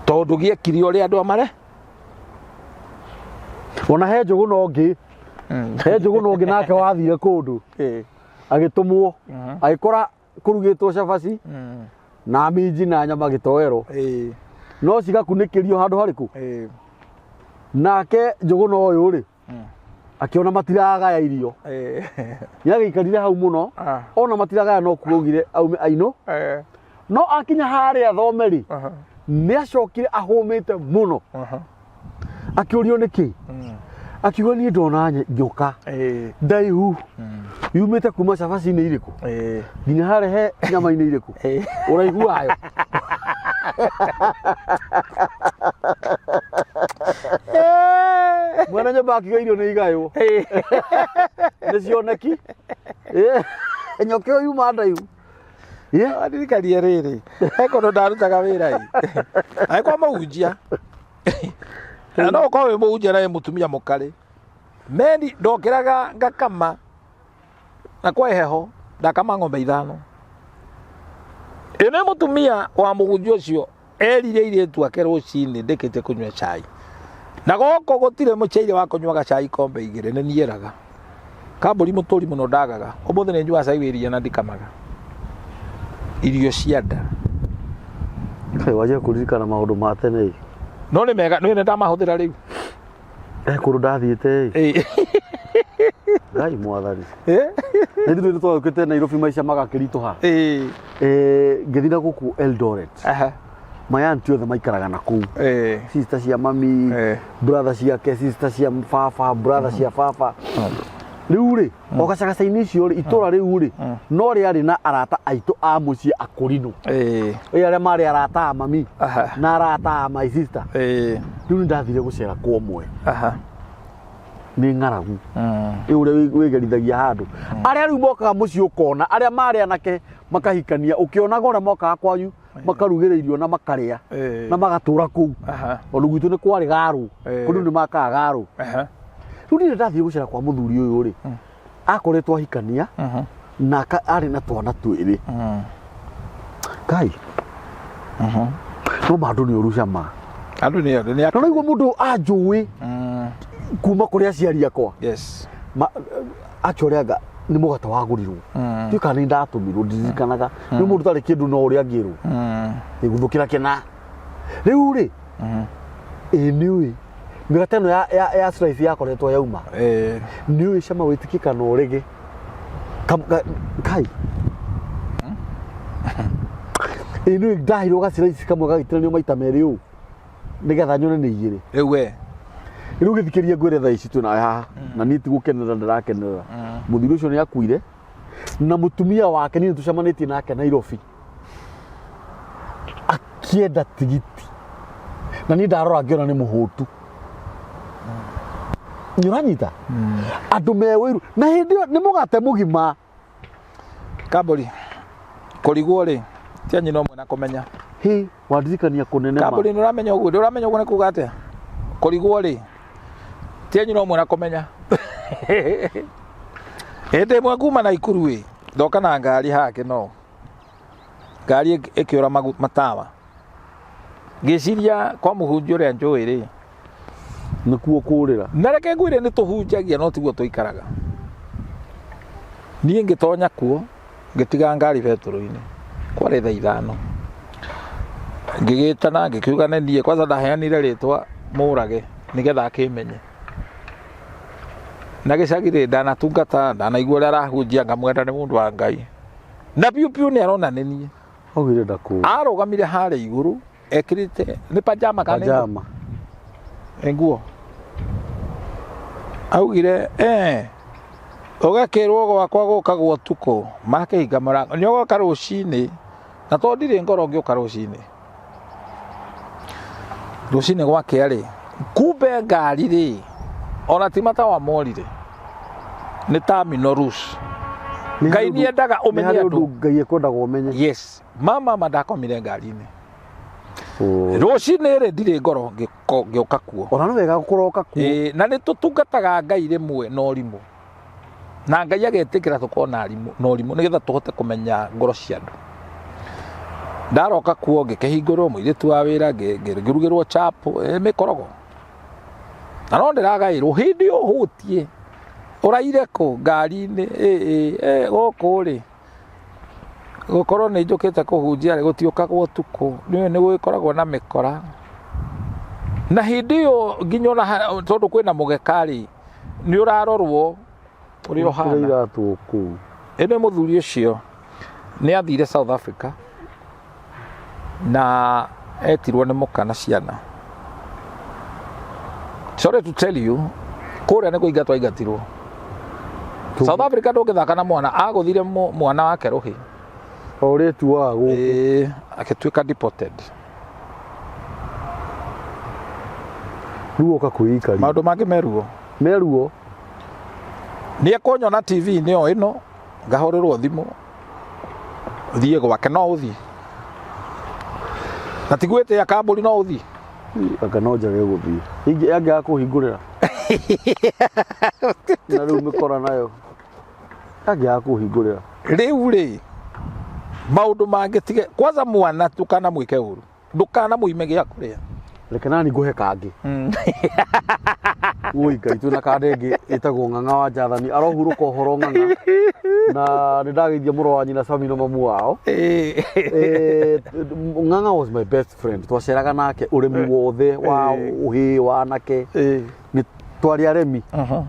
Tondũ gĩekire ũrĩa andũ amare. Ona he njũgũna ũngĩ. He njũgũna ũngĩ nake wathire kũndũ. Agĩtũmwo. Agĩkora kũrugĩtwo cabaci na minji na nyama gĩtoero. No cigakunĩkĩrio handũ harĩkũ? Nake njũgũna ũyũ rĩ, akĩona matiragaya irio. Nĩagĩikarire hau mũno. Ona matiragaya no kuaugire aume ainũ. No akinya harĩa thome rĩ, nĩacokire ahũmĩte mũno. Akĩũrio nĩkĩ? Akiuga niĩ ndona nyoka ndaihu yumĩte kuma cabaci-inĩ irĩkũ nginya harĩa he nyama-inĩ irĩkũ ũraihu wayo. Mwene nyũmba akiuga irio nĩ igaywo nĩ cioneki. Nyoka ĩyo yuma ndaihu. Ndirikanie rĩrĩ, he kũndũ ndarutaga wĩra ĩ, agĩkorwo mũhunjia no ũkorwo wĩ mũhunjia na wĩ mũtumia mũkarĩ. Meni ndokĩraga ngakama na kwa heho ndakama ng'ombe 5. Ĩ nĩ mũtumia wa mũhunjia ũcio erire airĩtu ake rũcinĩ ndĩkĩtie kũnyua cai. Na gũkũ gũtirĩ mũceire wa kũnyuaga cai ikombe 2 nĩ niĩraga. Kambũri mũtũri mũno ndagaga. Ũmũthĩ nĩ nyuaga cai wĩ iria na ndikamaga. Irio cia nda. Kaĩ wanjia kũririkana maũndũ ma tene ĩ. No nĩ mega, nĩ ndamahũthĩra rĩu. Kũndũ ndathiĩte ĩ. Ngai mwathani. Nĩ ithuĩ nĩ twagĩũkĩte Nairobi maica magakĩritũha. Ngĩthiĩ na gũkũ Eldoret. My auntie othe maikaraga na kũu. Sister cia mami, brother ciake, sister cia baba, brother cia baba. Rĩu rĩ, o gacagaca-inĩ icio rĩ, itũra rĩu rĩ, no rĩarĩ na arata aitũ a mũciĩ akũrinũ. Ĩ arĩa marĩ arata a mami na arata a my sister. Rĩu nĩ ndathire gũcera kwa ũmwe. Nĩ ng'aragu. Ĩ ũrĩa wĩgerithagia handũ. Arĩa rĩu mokaga mũciĩ ũkona, arĩa marĩ anake makahikania, ũkĩonaga ũrĩa mokaga kwanyu makarugĩra irio na makarĩa na magatũra kũu. Tondũ gwitũ nĩ kwarĩ garũ, kũndũ nĩ makaga garũ. Rĩu niĩ ndathiĩ gũcera kwa mũthuri ũyũ rĩ, akoretwo ahikania na arĩ na twana twĩrĩ. Ngai. No ma andũ nĩ ũru cama. Andũ nĩ andũ nĩ No naigua mũndũ anjũĩ kuma kũrĩ aciari akwa. Yes. Actually anga nĩ mũgate wagũrirwo. Ndiũĩ kana nĩ ndatũmirwo ndirikanaga. Nĩ mũndũ ũtarĩ kĩndũ no ũrĩa angĩrwo. Ĩguthũkĩra kĩna. Rĩu rĩ, ĩ nĩũĩ mĩgate ĩno ya slice yakoretwo yauma. Nĩũĩ cama wĩtĩkie kana ũrege. Kai. Ĩ nĩũĩ ndaheirwo ga slice kamwe gagĩtiranio maita merĩ ũũ. Nĩgetha nyone nĩ igĩrĩ. Rĩu we. Rĩu gĩthikĩrie ngwĩre thaa ici twĩ nawe haha. Na niĩ ti gũkenerera ndĩrakenerera. Mũthuri ũcio nĩ akuire. Na mũtumia wake niĩ nĩtũcemanĩtie nake Nairobi. Akĩenda tigiti. Na niĩ ndarora ngĩona nĩ mũhũtu. Nĩ ũranyita? Andũ me ũiru. Na hĩndĩ ĩyo nĩ mũgate mũgima. Kambũri, kũrigwo rĩ, ti a nyina ũmwe na kũmenya. Hĩ, wandirikania kũnene ma. Kambũri nĩ ũramenya ũguo, nĩ ũramenya ũguo nĩ kuga atĩa? Kũrigwo rĩ, ti a nyina ũmwe na kũmenya. Hĩndĩ ĩmwe kuma Naikuru ĩ, ndoka na ngari haha Kĩnoo. Ngari ĩkĩũra matawa. Ngĩciria kwa mũhunjia ũrĩa njũĩ rĩ, nĩkuo kũrĩra. Na reke ngwĩre nĩ tũhunjagia no tiguo tũikaraga. Niĩ ngĩtonya kuo, ngĩtiga ngari betũrũ-inĩ. Kwarĩ thaa 5. Ngĩgĩtana ngĩkiuga nĩ niĩ, kwanza ndaheanire rĩtwa Mũrage nĩgetha akĩmenye. Na gĩcagi rĩ, ndanatungata, ndanaigua ũrĩa arahunjia, ngamwenda nĩ mũndũ wa Ngai. Na biũ biũ nĩ arona nĩ niĩ. Augire ndakũĩ. Arũgamire harĩa igũrũ, ekĩrĩte nĩ pajama kana nĩ nguo? Pajama. Nĩ nguo. Augire, ũgakĩrwo gwakwa gũkagwo ũtukũ, makĩhinga mũrango. Nĩ ũgoka rũcinĩ, na tondũ ndirĩ ngoro ngĩũka rũcinĩ. Rũcinĩ gwakĩa rĩ, kumbe ngari rĩ, ona ti matawa morire. Nĩ terminal rush. Ngai nĩ endaga ũmenye Nĩ harĩ andũ. ũndũ Ngai ekwendaga ũmenye. Yes. Mama, mama ndakomire ngari-inĩ. Rũcinĩ rĩ ndirĩ ngoro ngĩũka kuo. Ona nĩ wega kũroka kuo. Ĩĩ, na nĩ tũtungataga Ngai rĩmwe na ũrimũ, na Ngai agetĩkĩra tũkorwo na arimũ na ũrimũ nĩgetha tũhote kũmenya ngoro cia andũ. Ndaroka kuo ngĩkĩhingũrĩrwo mũirĩtu wa wĩra, ngĩrugĩrwo chapo, mĩkorogo, na no ndĩragaĩrwo hĩndĩ ĩyo hũtiĩ ũraire kũ ngari-inĩ, ĩ gũkũ rĩ gũkorwo nĩ njũkĩte kũhunjia rĩ, gũtiũkagwo ũtukũ, nĩ nĩ gũgĩkoragwo na mĩkora. Na hĩndĩ ĩyo nginya ona tondũ kwĩna mũgeka rĩ, nĩ ũrarorwo ũrĩa ũhana. Iratũ kũu. Ĩno mũthuri ũcio nĩ athire South Africa na etirwo nĩ mũka na ciana. Sorry to tell you, kũrĩa nĩ kũingatwo aingatirwo. South Africa ndũngĩthaka na mwana, agũthire mwana wake rũhĩ. O ũrĩa ĩtuaga gũkũ. Ĩĩ, agĩtuĩka deported. Rĩu oka kwĩikaria. Maũndũ mangĩ meruo. Meruo. Nĩ ekũnyona TV-inĩ o ĩno, ngahũrĩrwo thimũ, thiĩ gwake, no ũthiĩ. Na ti gwĩtĩa kambũri, no ũthiĩ. Anga no njage gũthiĩ. Ingĩ angĩaga kũhingũrĩra. Na rĩu mĩkora nayo. Angĩaga kũhingũrĩra. Rĩu rĩ, maũndũ mangĩ tige, kwanza mwana ndũkanamwĩke ũru, ndũkanamũime gĩa kũrĩa. Reke nani ngũhe kangĩ. Woi Ngai, twĩna kanda ĩngĩ ĩtagwo Ng'ang'a wa Njathani, arohurũka ũhoro Ng'ang'a. Na nĩ ndageithia mũrũ wa nyina Sami na mamu wao. Ng'ang'a was my best friend. Twaceraga nake ũrĩmi wothe wa ũhĩĩ wa anake. Nĩ twarĩ aremi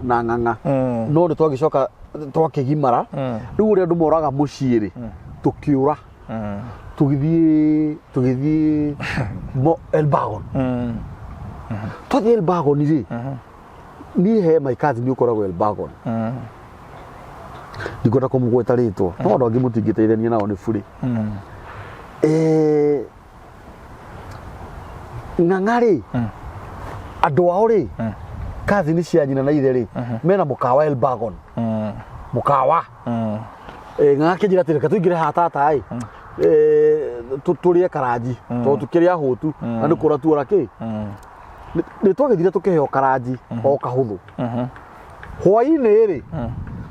na Ng'ang'a. No nĩ twagĩcoka twakĩgimara. Rĩu ũrĩa andũ moraga mũciĩ rĩ, tũkĩũra. Tũgĩthiĩ Elbagon. Twathiĩ Elbagon rĩ, niĩ he my cousin ũkoragwo Elbagon. Ndikwenda kũmũgweta rĩtwa, no andũ angĩ mũtingĩteithania nao nĩ burĩ. Ng'ang'a rĩ, andũ ao rĩ, cousin cia nyina na ithe rĩ, mena mũkawa Elbagon. Mũkawa. Ng'ang'a akĩnjĩra atĩrĩ, reke tũingĩre haha tata ĩ, tũrĩe karanji, tondũ tũkĩrĩ ahũtu, na nĩ kũra tuora kĩ. Nĩ twagĩthire tũkĩheo karanji o kahũthũ. Hwaĩ-inĩ rĩ,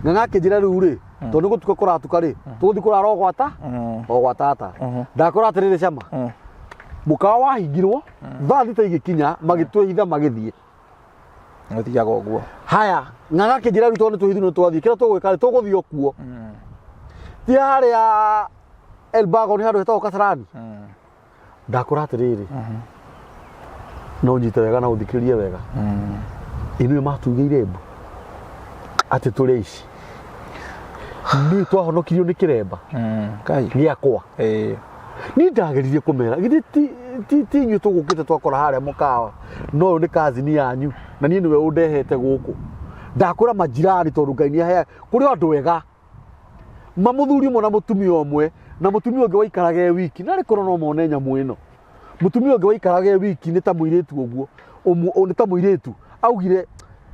Ng'ang'a akĩnjĩra rĩu rĩ, tondũ nĩ gũtuka kũratuka rĩ, tũgũthiĩ kũrara o gwa ta, o gwa tata. Ndakora atĩrĩrĩ cama, mũkawa wahingirwo, thaa 6 igĩkinya, magĩtwĩhitha magĩthiĩ. Gũthiaga ũguo. Haya, Ng'ang'a akĩnjĩra rĩu tondũ nĩ twĩhithirwo nĩ twathiĩ, kĩrĩa tũgwĩka rĩ, tũgũthiĩ o kuo. Ti harĩa Elbagon handũ hetagwo Kasarani. Ndakora atĩrĩrĩ, no ũnyite wega na ũthikĩrĩrie wega. Inyuĩ matugĩire mbu atĩ tũrĩ aici. Niĩ twahonokirio nĩ kĩremba Ngai. gĩakwa. Niĩ ndageririe kũmera githĩ ti inyuĩ tũgũkĩte twakora harĩa mũkawa, no ũyũ nĩ cousin yanyu na niĩ nĩwe ũndehete gũkũ. Ndakwĩra majirani tondũ Ngai nĩ aheaga kũrĩ o andũ ega. Mamũthuri ũmwe na mũtumia ũmwe na mũtumia ũngĩ waikaraga e wiki, narĩ korwo no mone nyamũ ĩno. Mũtumia ũngĩ waikaraga e wiki nĩ ta mũirĩtu ũguo, nĩ ta mũirĩtu augire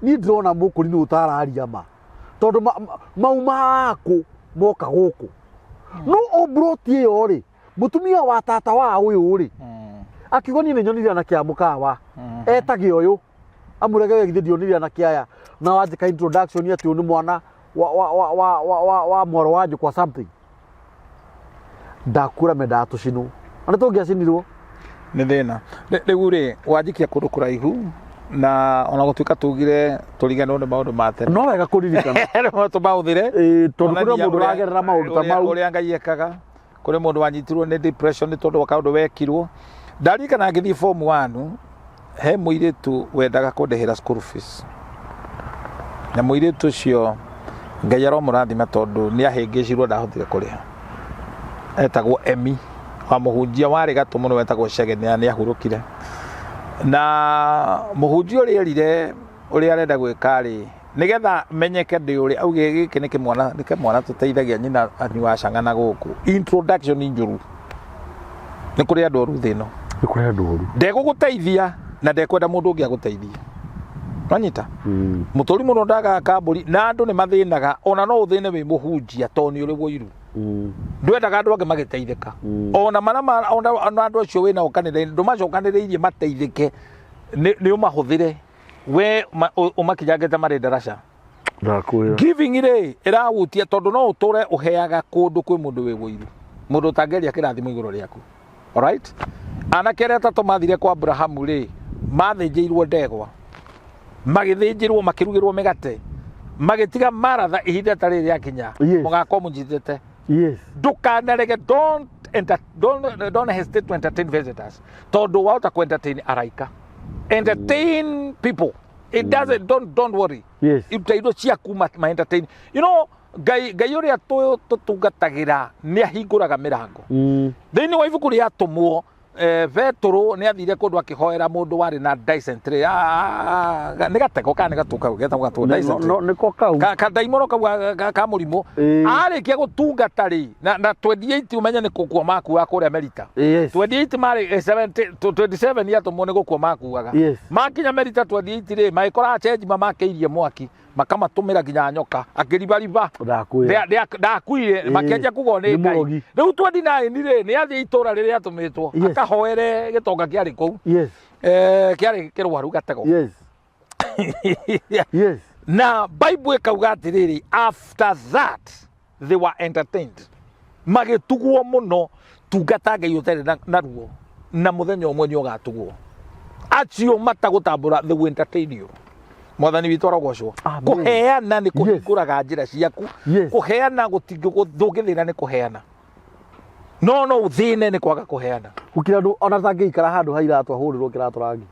niĩ ndĩrona mũkũri nĩ ũtararia ma, tondũ mauma kũ moka gũkũ. No o mburoti ĩyo rĩ, mũtumia wa tata wa ũyũ rĩ, akiuga niĩ nĩ nyonire anake a mũkawa, etage ũyũ, amũrege we githĩ ndionire anake aya, na wanjĩka introduction atĩ ũyũ nĩ mwana wa mwarũ wa nyũkwa something. Ndakura mendaga tũcinwo, na nĩ tũngĩacinirwo. Nĩ thĩna. Rĩu rĩ, wanjikia kũndũ kũraihu, na ona gũtuĩka tugire tũriganĩrwo nĩ maũndũ ma tene. No wega kũririkana. Rĩu tũmaũthĩre. Ĩĩ, tondũ kũrĩ mũndũ ũragerera maũndũ ta mau. Ũrĩa Ngai ekaga. Kũrĩ mũndũ wanyitirwo nĩ depression nĩ tondũ wa kaũndũ wekirwo. Ndarikana ngĩthiĩ form 1, he mũirĩtu wendaga kũndĩhĩra school fees. Na mũirĩtu ũcio Ngai aromũrathima tondũ nĩ ahĩngĩcirwo ndahotire kũrĩha. Etagwo Emi, wa mũhunjia warĩ gatũ mũno wetagwo Chege, nĩ ahurũkire. Na mũhunjia ũrĩa erire ũrĩa arenda gwĩka rĩ, nĩgetha menyeke ndĩ ũrĩa, auge gĩkĩ nĩ kĩmwana, nĩ kĩmwana tũteithagia nyina anyuaga canga na gũkũ. Introduction njũru. Nĩ kũrĩ andũ oru thĩ ĩno. Nĩ kũrĩ andũ oru. Ndegũgũteithia na ndekwenda mũndũ ũngĩ agũteithie. Wanyita? Mũtũri mũno ndagaga kambũri na andũ nĩ mathĩnaga, ona no ũthĩne wĩ mũhunjia tondũ nĩ ũrĩ wũiru. Ndwendaga andũ angĩ magĩteithĩka. Ona marĩa ona andũ acio wĩnao kanitha-inĩ ndũmacokanĩrĩirie mateithĩke, nĩ ũmahũthĩre we ũmakinyangĩte marĩ ndaraca. Ndakwĩra. Giving rĩ ĩrahutia tondũ no ũtũre ũheaga kũndũ kwĩ mũndũ wĩ wũiru, mũndũ ũtangĩaria kĩrathimo igũrũ rĩaku. Alright? Anake arĩa atatũ mathire kwa Abrahamu rĩ, mathĩnjĩirwo ndegwa, magĩthĩnjĩrwo, makĩrugĩrwo mĩgate, magĩtiga maratha ihinda ta rĩrĩ rĩakinya. Yes. Mũgakorwo mũnyitĩte. Yes. Ndũkanarege, don't hesitate to entertain visitors, tondũ wahota ku entertain araika. Entertain people. It doesn't, don't worry. Yes. Iruta indo ciaku ma entertain. You know, Ngai ũrĩa tũtungatagĩra nĩ ahingũraga mĩrango. Thĩinĩ wa ibuku rĩa Atũmwo, Petũrũ nĩ athire kũndũ akĩhoera mũndũ warĩ na dysentery. Nĩ gatego kana nĩ gatũ kau, getagwo gatũ, dysentery. No, nĩko kau. Ka daimono kau ka mũrimũ. Arĩkia gũtungata rĩ, na 28 ũmenye nĩ gũkua makuaga kũrĩa Merita. Yes. 28 marĩ, 27 atũmwo nĩ gũkua makuaga. Yes. Makinya Merita 28 rĩ, magĩkora chenji mamakĩirie mwaki, makamatũmĩra nginya nyoka, akĩribariba. Ndakwĩra. Ndakuire, makĩanjia kugwo nĩ Nĩ Ngai. mũrogi. Rĩu 29 rĩ, nĩ athiĩ itũra rĩrĩa atũmĩtwo, Yes. akahoere gĩtonga kĩarĩ kũu. Yes. Kĩarĩ kĩrwaru gatego. Yes. Yes. Na Bible ĩkauga atĩrĩrĩ, after that they were entertained. Magĩtugwo mũno, tungata Ngai ũtarĩ na ruo, na mũthenya ũmwe nĩ ũgatugwo. Acio matagũtambũra, they will entertain you. Mwathani witũ arogocwo. Amen. Kũheana nĩ kũhingũraga njĩra ciaku. Yes. Kũheana ndũngĩthĩna nĩ kũheana. No no ũthĩne nĩ kwaga kũheana. Gũkira andũ ona tangĩikara handũ ha iratũ ahũrĩrwo kĩratũ rangi.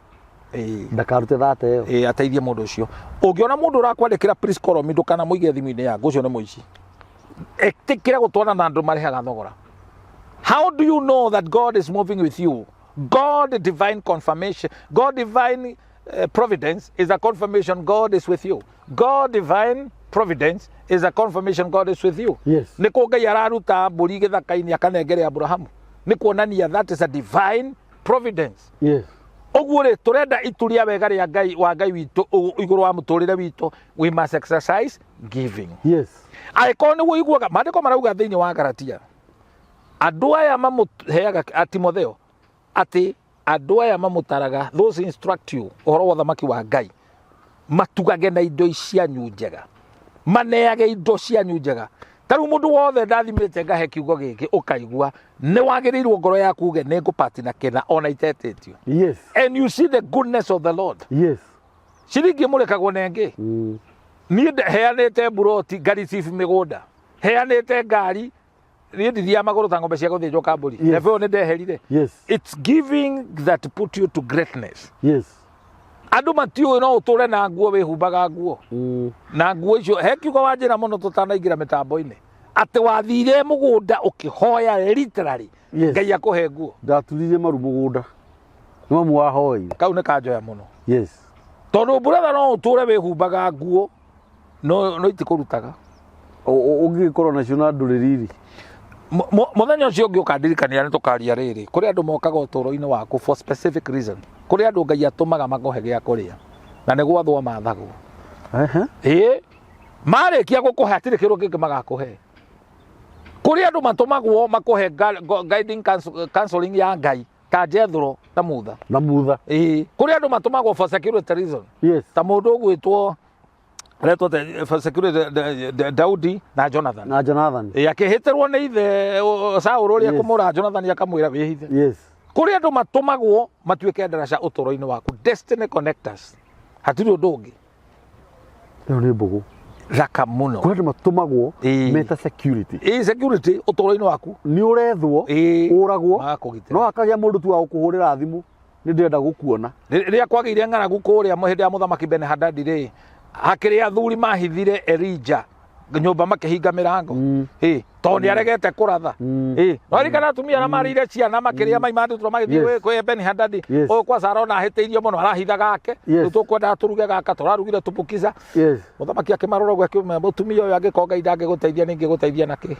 Ndakarute thate ĩyo. Ateithie mũndũ ũcio. Ũngĩona mũndũ ũrakwandĩkĩra please call me, ndũkanamũige thimũ-inĩ yaku, ũcio nĩ mũici. Ĩtĩkĩra gũtwarana na andũ marĩhaga thogora. How do you know that God is moving with you? God divine confirmation, God divine providence is a confirmation God is with you. God divine providence is a confirmation God is with you. Yes. Nĩ kũ Ngai araruta mbũri gĩthaka-inĩ akanengere Abrahamu. Nĩ kuonania that is a divine providence. Yes. Ũguo rĩ, tũrenda itu rĩa wega rĩa Ngai wa Ngai witũ igũrũ wa mũtũrĩre witũ, we must exercise giving. Yes. Angĩkorwo nĩ ũiguaga maandĩko marauga thĩinĩ wa Galatia, andũ aya mamũheaga a Timotheo atĩ andũ aya mamũtaraga, those instruct you ũhoro wa ũthamaki wa Ngai, matugage na indo cianyu njega, maneage indo cianyu njega. Ta rĩu mũndũ wothe ndathimĩte ngahe kiugo gĩkĩ ũkaigua nĩ wagĩrĩirwo ngoro yaku uge nĩ ngũpati na kĩna ona itetĩtio. Yes. And you see the goodness of the Lord. Yes. Ciringi ĩmũrĩkagwo na ĩngĩ. Niĩ heanĩte mburoti, ngareceive mĩgũnda, heanĩte ngari, niĩ ndithiaga magũrũ ta ng'ombe cia gũthĩnjwo kambũri. Yes. Level ĩyo nĩ ndeherire. Yes. It's giving that put you to greatness. Yes. Andũ matiũĩ no ũtũre na nguo wĩhumbaga nguo. Na nguo icio, he kiugo wa njĩra mũno tũtanaingĩra mĩtambo-inĩ. Atĩ wathire mũgũnda ũkĩhoya literally. Yes. Ngai akũhe nguo. Ndaturirie maru mũgũnda. Nĩ mamu wahoire. Kau nĩ kanjoya mũno. Yes. Tondũ brother no ũtũre wĩhumbaga nguo no itikũrutaga. Ũngĩgĩkorwo nacio na ndũrĩ riri. Mũthenya ũcio ũngĩ ũkandirikania nĩ tũkaria rĩrĩ. Kũrĩ andũ mokaga ũtũũro-inĩ waku for specific reason. Kũrĩ andũ Ngai atũmaga makũhe gĩa kũrĩa. Na nĩ gwathwo mathagwo. Ĩĩ. Marĩkia gũkũhe hatirĩ kĩndũ kĩngĩ magakũhe. Kũrĩ andũ matũmagwo makũhe guiding counseling ya Ngai ta Jethro na Mutha. Na Mutha. Ĩĩ. Kũrĩ andũ matũmagwo for security reason. Yes. Ta mũndũ ũgwĩtwo aretwo for security Daudi na Jonathan. Na Jonathan. Ĩĩ, akĩhĩtĩrwo nĩ ithe, Saũlũ ũrĩa Yes. kũmũra Jonathan akamwĩra wĩhithe. Yes. Kũrĩ andũ matũmagwo matuĩke ndaraca ũtũũro-inĩ waku, destiny connectors. Hatirĩ ũndũ ũngĩ. Ĩyo nĩ mbũgũ. Thaka mũno. Kũrĩ andũ matũmagwo Ĩĩ. meta security. Ĩĩ, security ũtũũro-inĩ waku. Nĩ ũrethwo, Ĩĩ. ũragwo, Magakũgitĩra. no akagĩa mũndũ tu wa gũkũhũrĩra thimũ, nĩ ndĩrenda gũkuona. Rĩrĩa kwagĩire ng'aragu kũrĩa hĩndĩ ya mũthamaki Ben-Hadadi rĩ, hakĩrĩ athuri mahithire Elijah nyũmba makĩhinga mĩrango. Ĩĩ, tondũ nĩ aregete kũratha. Ĩĩ, no ririkana atumia arĩa marĩire ciana makĩrĩa mai ma ndutura magĩthiĩ Yes. kwĩ Ben-Hadadi. Yes. Ũyũ kwa Sara ona ahĩtĩirio mũno arahitha gake. Yes. Rĩu tũkwendaga tũruge gaka, tũrarugire tupukiza. Yes. Mũthamaki akĩmarora ũguo akĩmwĩra, mũtumia ũyũ angĩkorwo Ngai ndangĩgũteithia nĩ ingĩgũteithia na kĩ?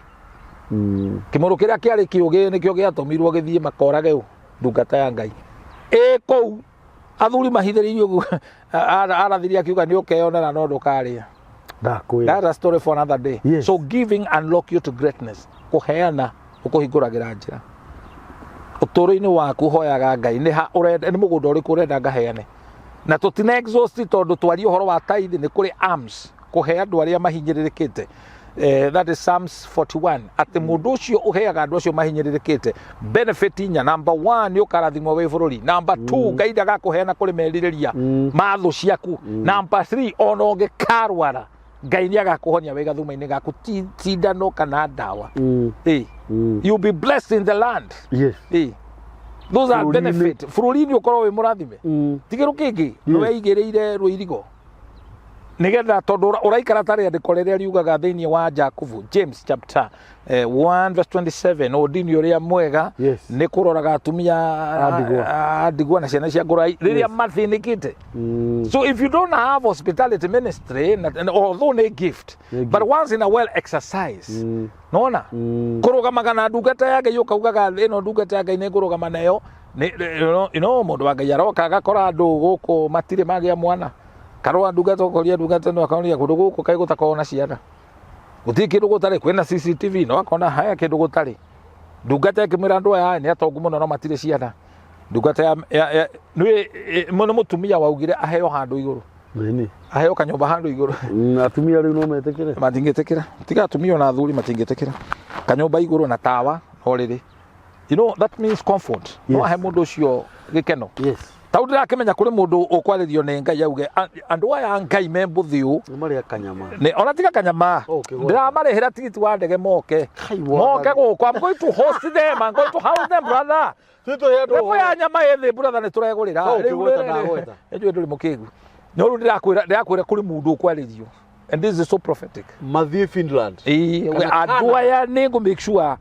Kĩmũrũ kĩrĩa kĩarĩ kĩũgĩ nĩkĩo gĩatũmirwo gĩthiĩ makorage ũ ndungata ya Ngai. Ĩ kũu athuri mahithĩrĩirio ũguo, arathirie akiuga nĩ ũkeyonera no ndũkarĩa. Ndakwĩra. That's a story for another day. So giving unlock you to greatness. Kũheana ũkũhingũragĩra njĩra. Ũtũũro-inĩ waku hoyaga Ngai nĩ ha ũrenda, nĩ mũgũnda ũrĩkũ ũrenda ngaheane. Na tũtina exhaust tondũ twarie ũhoro wa tithe nĩ kũrĩ alms, kũhe andũ arĩa mahinyĩrĩrĩkĩte. That is Psalms 41 atĩ mũndũ ũcio ũheaga andũ acio mahinyĩrĩrĩkĩte benefit inya. Number 1, nĩ ũkarathimwo wĩ bũrũri. Number 2, Ngai ndagakũheana kũrĩ merirĩria ma thũ ciaku. Number 3, ona ũngĩkarwara Ngai nĩ agakũhonia wĩ gathuma-inĩ gaku, ti cindano kana ndawa. You'll be blessed in the land. Those are Bũrũri-inĩ. Benefit bũrũri-inĩ ũkorwo wĩ mũrathime. Tigĩrũ kĩngĩ nĩ weigĩrĩire rũirigo nigetha tondũ ũraikara ta rĩandĩko rĩrĩa riugaga thĩinĩ wa Jakubu, James chapter 1 verse 27, ũndini ũrĩa mwega nĩ kũroraga atumia A ndigwa. A ndigwa na ciana cia ngũrai rĩrĩa mathĩnĩkĩte. So if you don't have hospitality ministry and although nĩ gift, Nĩ but once in a while exercise. Nona kũrũgamaga na ndungata ya Ngai, ũkaugaga ĩno ndungata ya Ngai nĩ ngũrũgama nayo. Mũndũ wa Ngai aroka agakora andũ gũkũ matirĩ magĩa mwana, karũa ndungata ũkoria ndungata no akoria kũndũ gũkũ kaĩ gũtakoragwo na ciana, gũtirĩ kĩndũ gũtarĩ, kwĩna CCTV, no akona haya kĩndũ gũtarĩ. Ndungata ĩkĩmwĩra andũ aya nĩ atongu mũno no matirĩ ciana. Ndungata ya nĩ nĩ mũtumia waugire aheo handũ igũrũ. Nini. Aheo kanyũmba handũ igũrũ. Atumia rĩu no metĩkĩre? Matingĩtĩkĩra, tiga atumia ona athuri matingĩtĩkĩra. Kanyũmba igũrũ na tawa no rĩrĩ, that means comfort. No ahe mũndũ ũcio gĩkeno. Tau ndĩrakĩmenya kũrĩ mũndũ ũkwarĩrio nĩ Ngai auge, "Andũ aya a Ngai me mbũthiũ." Nĩ marĩa kanyama. Nĩ ona tiga kanyama. Oh, ũkĩgweta. Ndĩramarĩhĩra tigiti wa ndege moke. Kai. Moke gũkũ. I'm going to host them, I'm going to house them, brother. Level ya nyama ĩthĩ, brother, nĩ tũregũrĩra. Oh, Rĩu ũkĩgweta rĩrĩ- ndagweta. Nĩnjũĩ ndũrĩ mũkĩgu, no rĩu ndĩrakwĩra kũrĩ mũndũ ũkwarĩrio, and this is so prophetic. Mathiĩ Finland. Ĩĩ, Kana andũ Canada. aya nĩ ngũ make sure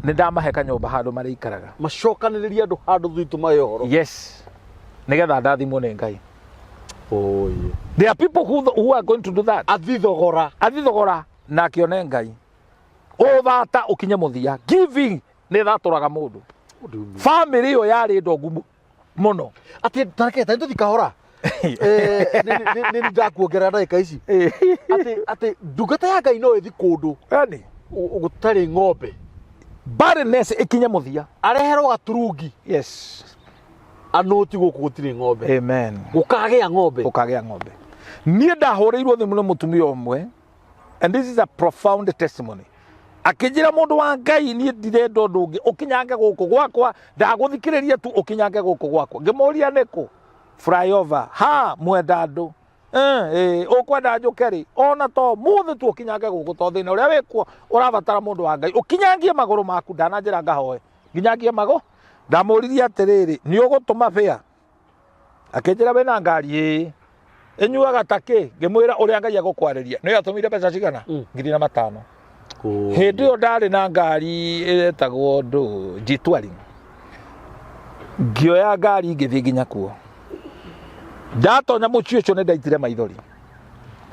nĩ ndamahe kanyũmba handũ marĩikaraga. Macokanĩrĩrie andũ handũ thitũ mahe ũhoro. Yes, nĩgetha ndathimwo nĩ Ngai. Oh, yeah. There are people who are going to do that. Athi thogora. Athi thogora na akĩone Ngai ũthata ũkinye mũthia. Giving nĩ ĩthatũraga mũndũ. Family ĩyo yarĩ ndongu mũno. Atĩ tareke tani tũthi kahora. Nĩ ndakuongerera ndagĩka ici atĩ ndungata ya Ngai no ĩthi kũndũ Yani gũtarĩ ng'ombe. Barrenness ĩkinye mũthia. Areherwo gaturungi. Anũti gũkũ gũtirĩ ng'ombe. Amen. Gũkagĩa ng'ombe. Ũkagĩa ng'ombe. Niĩ ndahũrĩirwo thimũ nĩ mũtumia ũmwe, and this is a profound testimony, akĩnjĩra, "Mũndũ wa Ngai, niĩ ndirenda ũndũ ũngĩ, ũkinyange gũkũ gwakwa, ndagũthikĩrĩria tu, ũkinyange gũkũ gwakwa." Ngĩmũria, "Nĩkũ?" "Flyover ha mwenda andũ." "Ũkwenda njũke rĩ?" "Ona to mũthĩ tu, ũkinyange gũkũ, to thĩna ũrĩa wĩkuo ũrabatara mũndũ wa Ngai ũkinyangie magũrũ maku." Ndananjĩra ngahoe nginyangie magũ. Ndamũririe atĩrĩrĩ, "Nĩ ũgũtũma bĩa?" Akĩnjĩra, "Wĩna ngari?" "Ĩĩ." "Ĩnyuaga ta kĩ?" Ngĩmwĩra ũrĩa Ngai egũkwarĩria. Nĩ atũmire mbeca cigana? 4,500. Hĩndĩ ĩyo ndarĩ na ngari ĩtagwo ndũ G20. Ngĩoya ngari ngĩthiĩ nginya kuo. Ndatonya mũciĩ ũcio nĩ ndaitire maithori.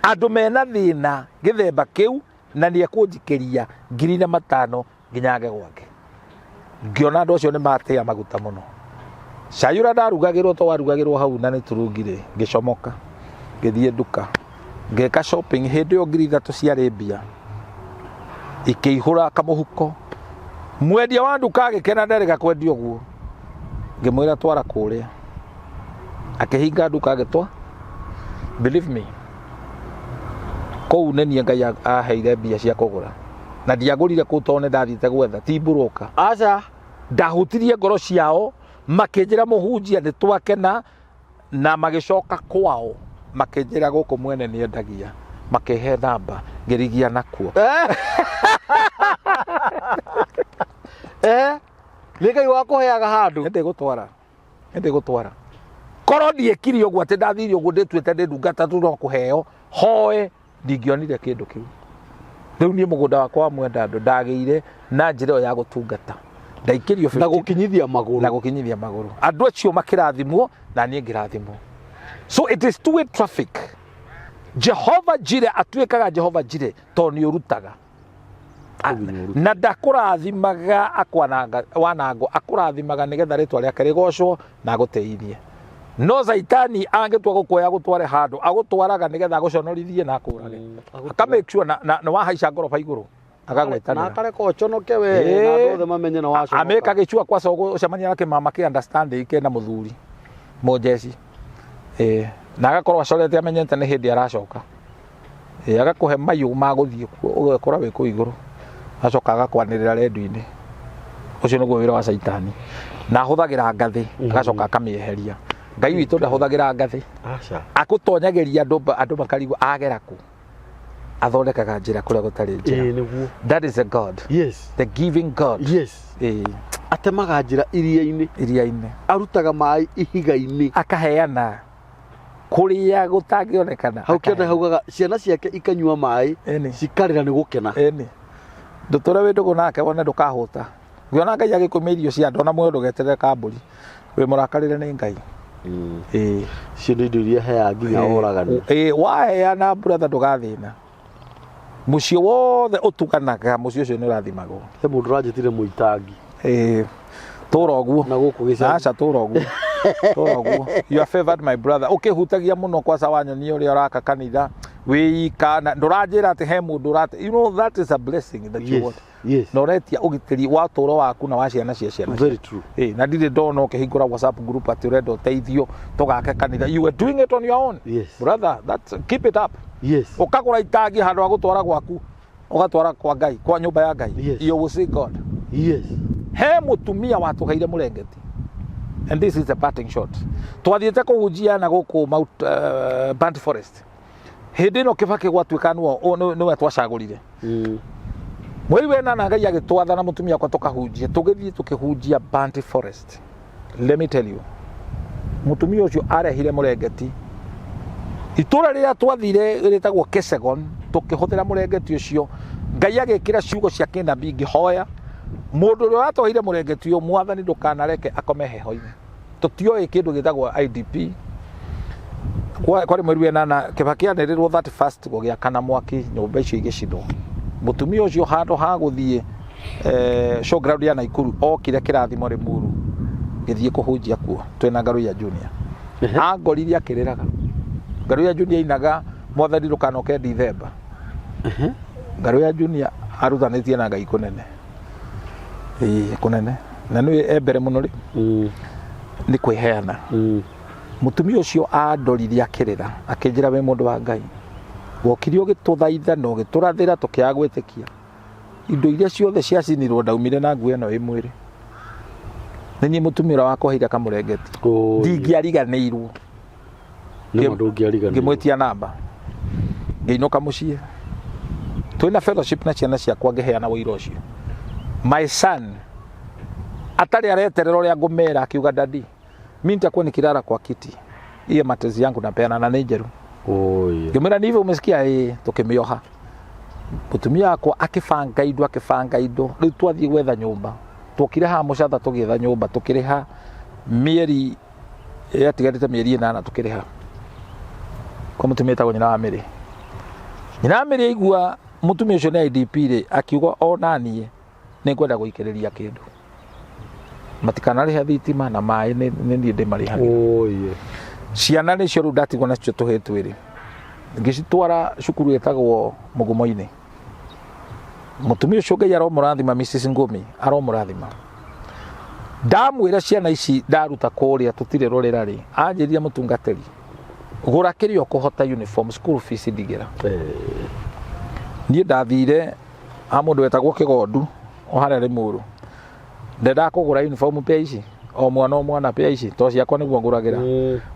Andũ mena thĩna gĩthemba kĩu, na nĩ ekũnjikĩria 4,500 nginya age gwake. Ngĩona andũ acio nĩ matĩa maguta mũno. Cai ũrĩa ndarugagĩrwo to warugagĩrwo hau na nĩ turungi rĩ, ngĩcomoka ngĩthiĩ nduka ngĩka shopping. Hĩndĩ ĩyo 3,000 ciarĩ mbia, ikĩihũra kamũhuko. Mwendia wa nduka agĩkena, nderĩga kwendia ũguo. Ngĩmwĩra, "Twara kũrĩa." Akĩhinga nduka agĩtwa. Believe me, kũu nĩ niĩ Ngai aheire mbia cia kũgũra, na ndiagũrire kũu tondũ nĩ ndathiĩte gwetha ti mburoka. Aca. Ndahutirie ngoro ciao, makĩnjĩra, "Mũhunjia, nĩ twakena," na magĩcoka kwao makĩnjĩra gũkũ mwene nĩ endagia, makĩhe namba ngĩrigia nakuo. Nĩ Ngai wakũheaga handũ. Nĩ ndĩgũtwara korwo ndiĩkire ũguo atĩ ndathire ũguo ndĩtuĩte ndĩ ndungata tu no kũheo hoe, ndingĩonire kĩndũ kĩu. Rĩu niĩ mũgũnda wakwa wa Mwendandũ ndagĩire na njĩra ĩyo ya gũtungata, ndaikĩrio na 15 gũkinyithia na magũrũ. Gũkinyithia magũrũ. Andũ acio makĩrathimwo na niĩ ngĩrathimwo. So it is two way traffic. Jehova Jire atuĩkaga Jehova Jire tondũ nĩ ũrutaga. Na ndakũrathimaga akwananga wanangwo, akũrathimaga nĩgetha rĩtwa rĩake rĩgocwo na agũteithie. No caitani angĩtua gũkuoya gũtware handũ, agũtwaraga nĩgetha agũconorithie na akũrage. Aka make sure na wahaica ngoroba igũrũ agagwetanĩra. Na akareka ũconoke we na andũ othe mamenye na waconoka. Amĩka gĩcua kwaca ũcemania na kĩmama kĩ understanding kĩna mũthuri mũnjeci. Na agakorwo acorete amenyete nĩ hĩndĩ aracoka. Agakũhe mayũ ma gũthiĩ kuo ũgekora wĩ kũu igũrũ. Acoka agakwanĩrĩra rendio-inĩ. Ũcio nĩguo wĩra wa caitani. Na ahũthagĩra ngathĩ agacoka akamĩeheria. Ngai witũ ndahũthagĩra ngathĩ. Akũtonyagĩria andũ makarigwo agera kũ. Athondekaga njĩra kũrĩa gũtarĩ njĩra. That is a God. Yes. The giving God. Yes. Atemaga njĩra iria-inĩ. Iria-inĩ. Arutaga maĩ ihiga-inĩ. Akaheana kũrĩa gũtangĩonekana. Hau kĩanda haugaga ciana ciake ikanyua maĩ cikarĩra nĩ gũkena. Ndũtũre wĩ ndũgũ nake wone ndũkahũta. Ngĩona Ngai agĩkũmia irio cia andũ ona muoyo ndũgeterere kambũri. Wĩ mũrakarĩre nĩ Ngai. Icio nĩ indo iria heaga nginya oragani. Waheana brother ndũgathĩna. Mũciĩ wothe ũtuganaga, mũciĩ ũcio nĩ ũrathimagwo. He mũndũ ũranjĩtire mũitangi. Tũra ũguo. Na gũkũ gĩcagi. Aca tũra ũguo. Tũra ũguo. You are favored my brother. Ũkĩhutagia mũno kwaca wanyonia ũrĩa ũraka kanitha wĩika na ndũranjĩra atĩ he mũndũ ũrate. You know that is a blessing that you want. Yes. Na ũretia ũgitĩri wa ũtũũro waku na wa ciana cia ciana. Very true. Na ndirĩ ndona ũkĩhingũra WhatsApp group atĩ ũrenda ũteithio tũgake kanitha. You were doing it on your own. Yes. Brother, that's, keep it up. Yes. Ũkagũra itangi handũ ha gũtwara gwaku, ũgatwara kwa Ngai, kwa nyũmba ya Ngai. Yes. You will see God. Yes. He mũtumia watũheire mũrengeti. And this is the parting shot. Twathiĩte kũhunjia na gũkũ Mount Burnt Forest. Hĩndĩ ĩno Kĩbakĩ gwatuĩka nĩwe twacagũrire. Mweri wa ĩnana Ngai agĩtwatha na mũtumia wakwa tũkahunjie, tũgĩthiĩ tũkĩhunjia Burnt Forest. Let me tell you, mũtumia ũcio arehire mũrengeti. Itũra rĩrĩa twathire rĩtagwo Kesegon, tũkĩhũthĩra mũrengeti ũcio, Ngai agĩkĩra ciugo cia kĩnabii ngĩhoya, mũndũ ũrĩa watwaire mũrengeti ũyũ, mwathani ndũkanareke akome heho-inĩ. Tũtioĩ kĩndũ gĩtagwo IDP. Kwarĩ mweri wa ĩnana, Kĩbakĩ anĩrĩrwo 31st gũgĩakana mwaki, nyũmba icio igĩcinwo. Mũtumia ũcio handũ ha gũthiĩ showground ya Naikuru, okire kĩrathimo Limuru, gĩthiĩ kũhunjia kuo, twĩna Ngaruiya Junior. Angorire akĩrĩraga. Ngaruiya Junior ainaga mwathani ndũkanoke Dithemba. Ngaruiya Junior arutanĩtie na Ngai kũnene. Kũnene. Na nĩwe e mbere mũno rĩ. Nĩ kwĩheana. Mũtumia ũcio andorire akĩrĩra, akĩnjĩra wĩ mũndũ wa Ngai. Wokire ũgĩtũthaitha na ũgĩtũrathĩra tũkĩaga gwĩtĩkia. Indo iria ciothe ciacinirwo ndaumire na nguo ĩno ĩ mwĩrĩ. Nĩ niĩ mũtumia ũrĩa wakũheire kamũrengeti. Ndingĩariganĩirwo. Ngĩmwĩtia namba. Ngĩinũka mũciĩ. Twĩna fellowship na ciana ciakwa ngĩheana ũira ũcio. My son atarĩ areterera ũrĩa ngũmera akiuga daddy, mimi nitakuwa nikilala kwa kiti. Hiyo matezi yangu napeana na nĩ njerũ. Ngĩmwĩra ni hivyo umesikia? Tũkĩmĩoha. Mũtumia wakwa akĩbanga indo, akĩbanga indo. Rĩu twathiĩ gwetha nyũmba. Twokire haha mũcatha tũgĩetha nyũmba, tũkĩrĩha mĩeri yatigarĩte mĩeri 8 tũkĩrĩha. Kwa mũtumia etagwo nyina wa Mĩrĩ. Nyina wa Mĩrĩ aigua mũtumia ũcio nĩ IDP rĩ, akiuga ona niĩ nĩngwenda gũikĩrĩria kĩndũ. Matikanarĩhe thitima na maĩ nĩ niĩ ndĩmarĩhagĩra. Ciana nĩcio rĩu ndatigwo nacio tũhĩĩ twĩrĩ. Ngĩcitwara cukuru ĩtagwo Mũgumo-inĩ. Mũtumia ũcio Ngai aromũrathima, Mrs Ngumi aromũrathima. Ndamwĩra ciana ici ndaruta kũrĩa tũtirĩ rũrĩra rĩ, anjĩrire mũtungatĩri, gũra kĩrĩa ũkũhota uniform, school fees ndigĩra. Niĩ ndathire ha mũndũ wetagwo Kĩgondu o harĩa Limuru. Ndendaga kũgũra uniform pea ici, o mwana o mwana pea ici, to ciakwa nĩguo ngũragĩra.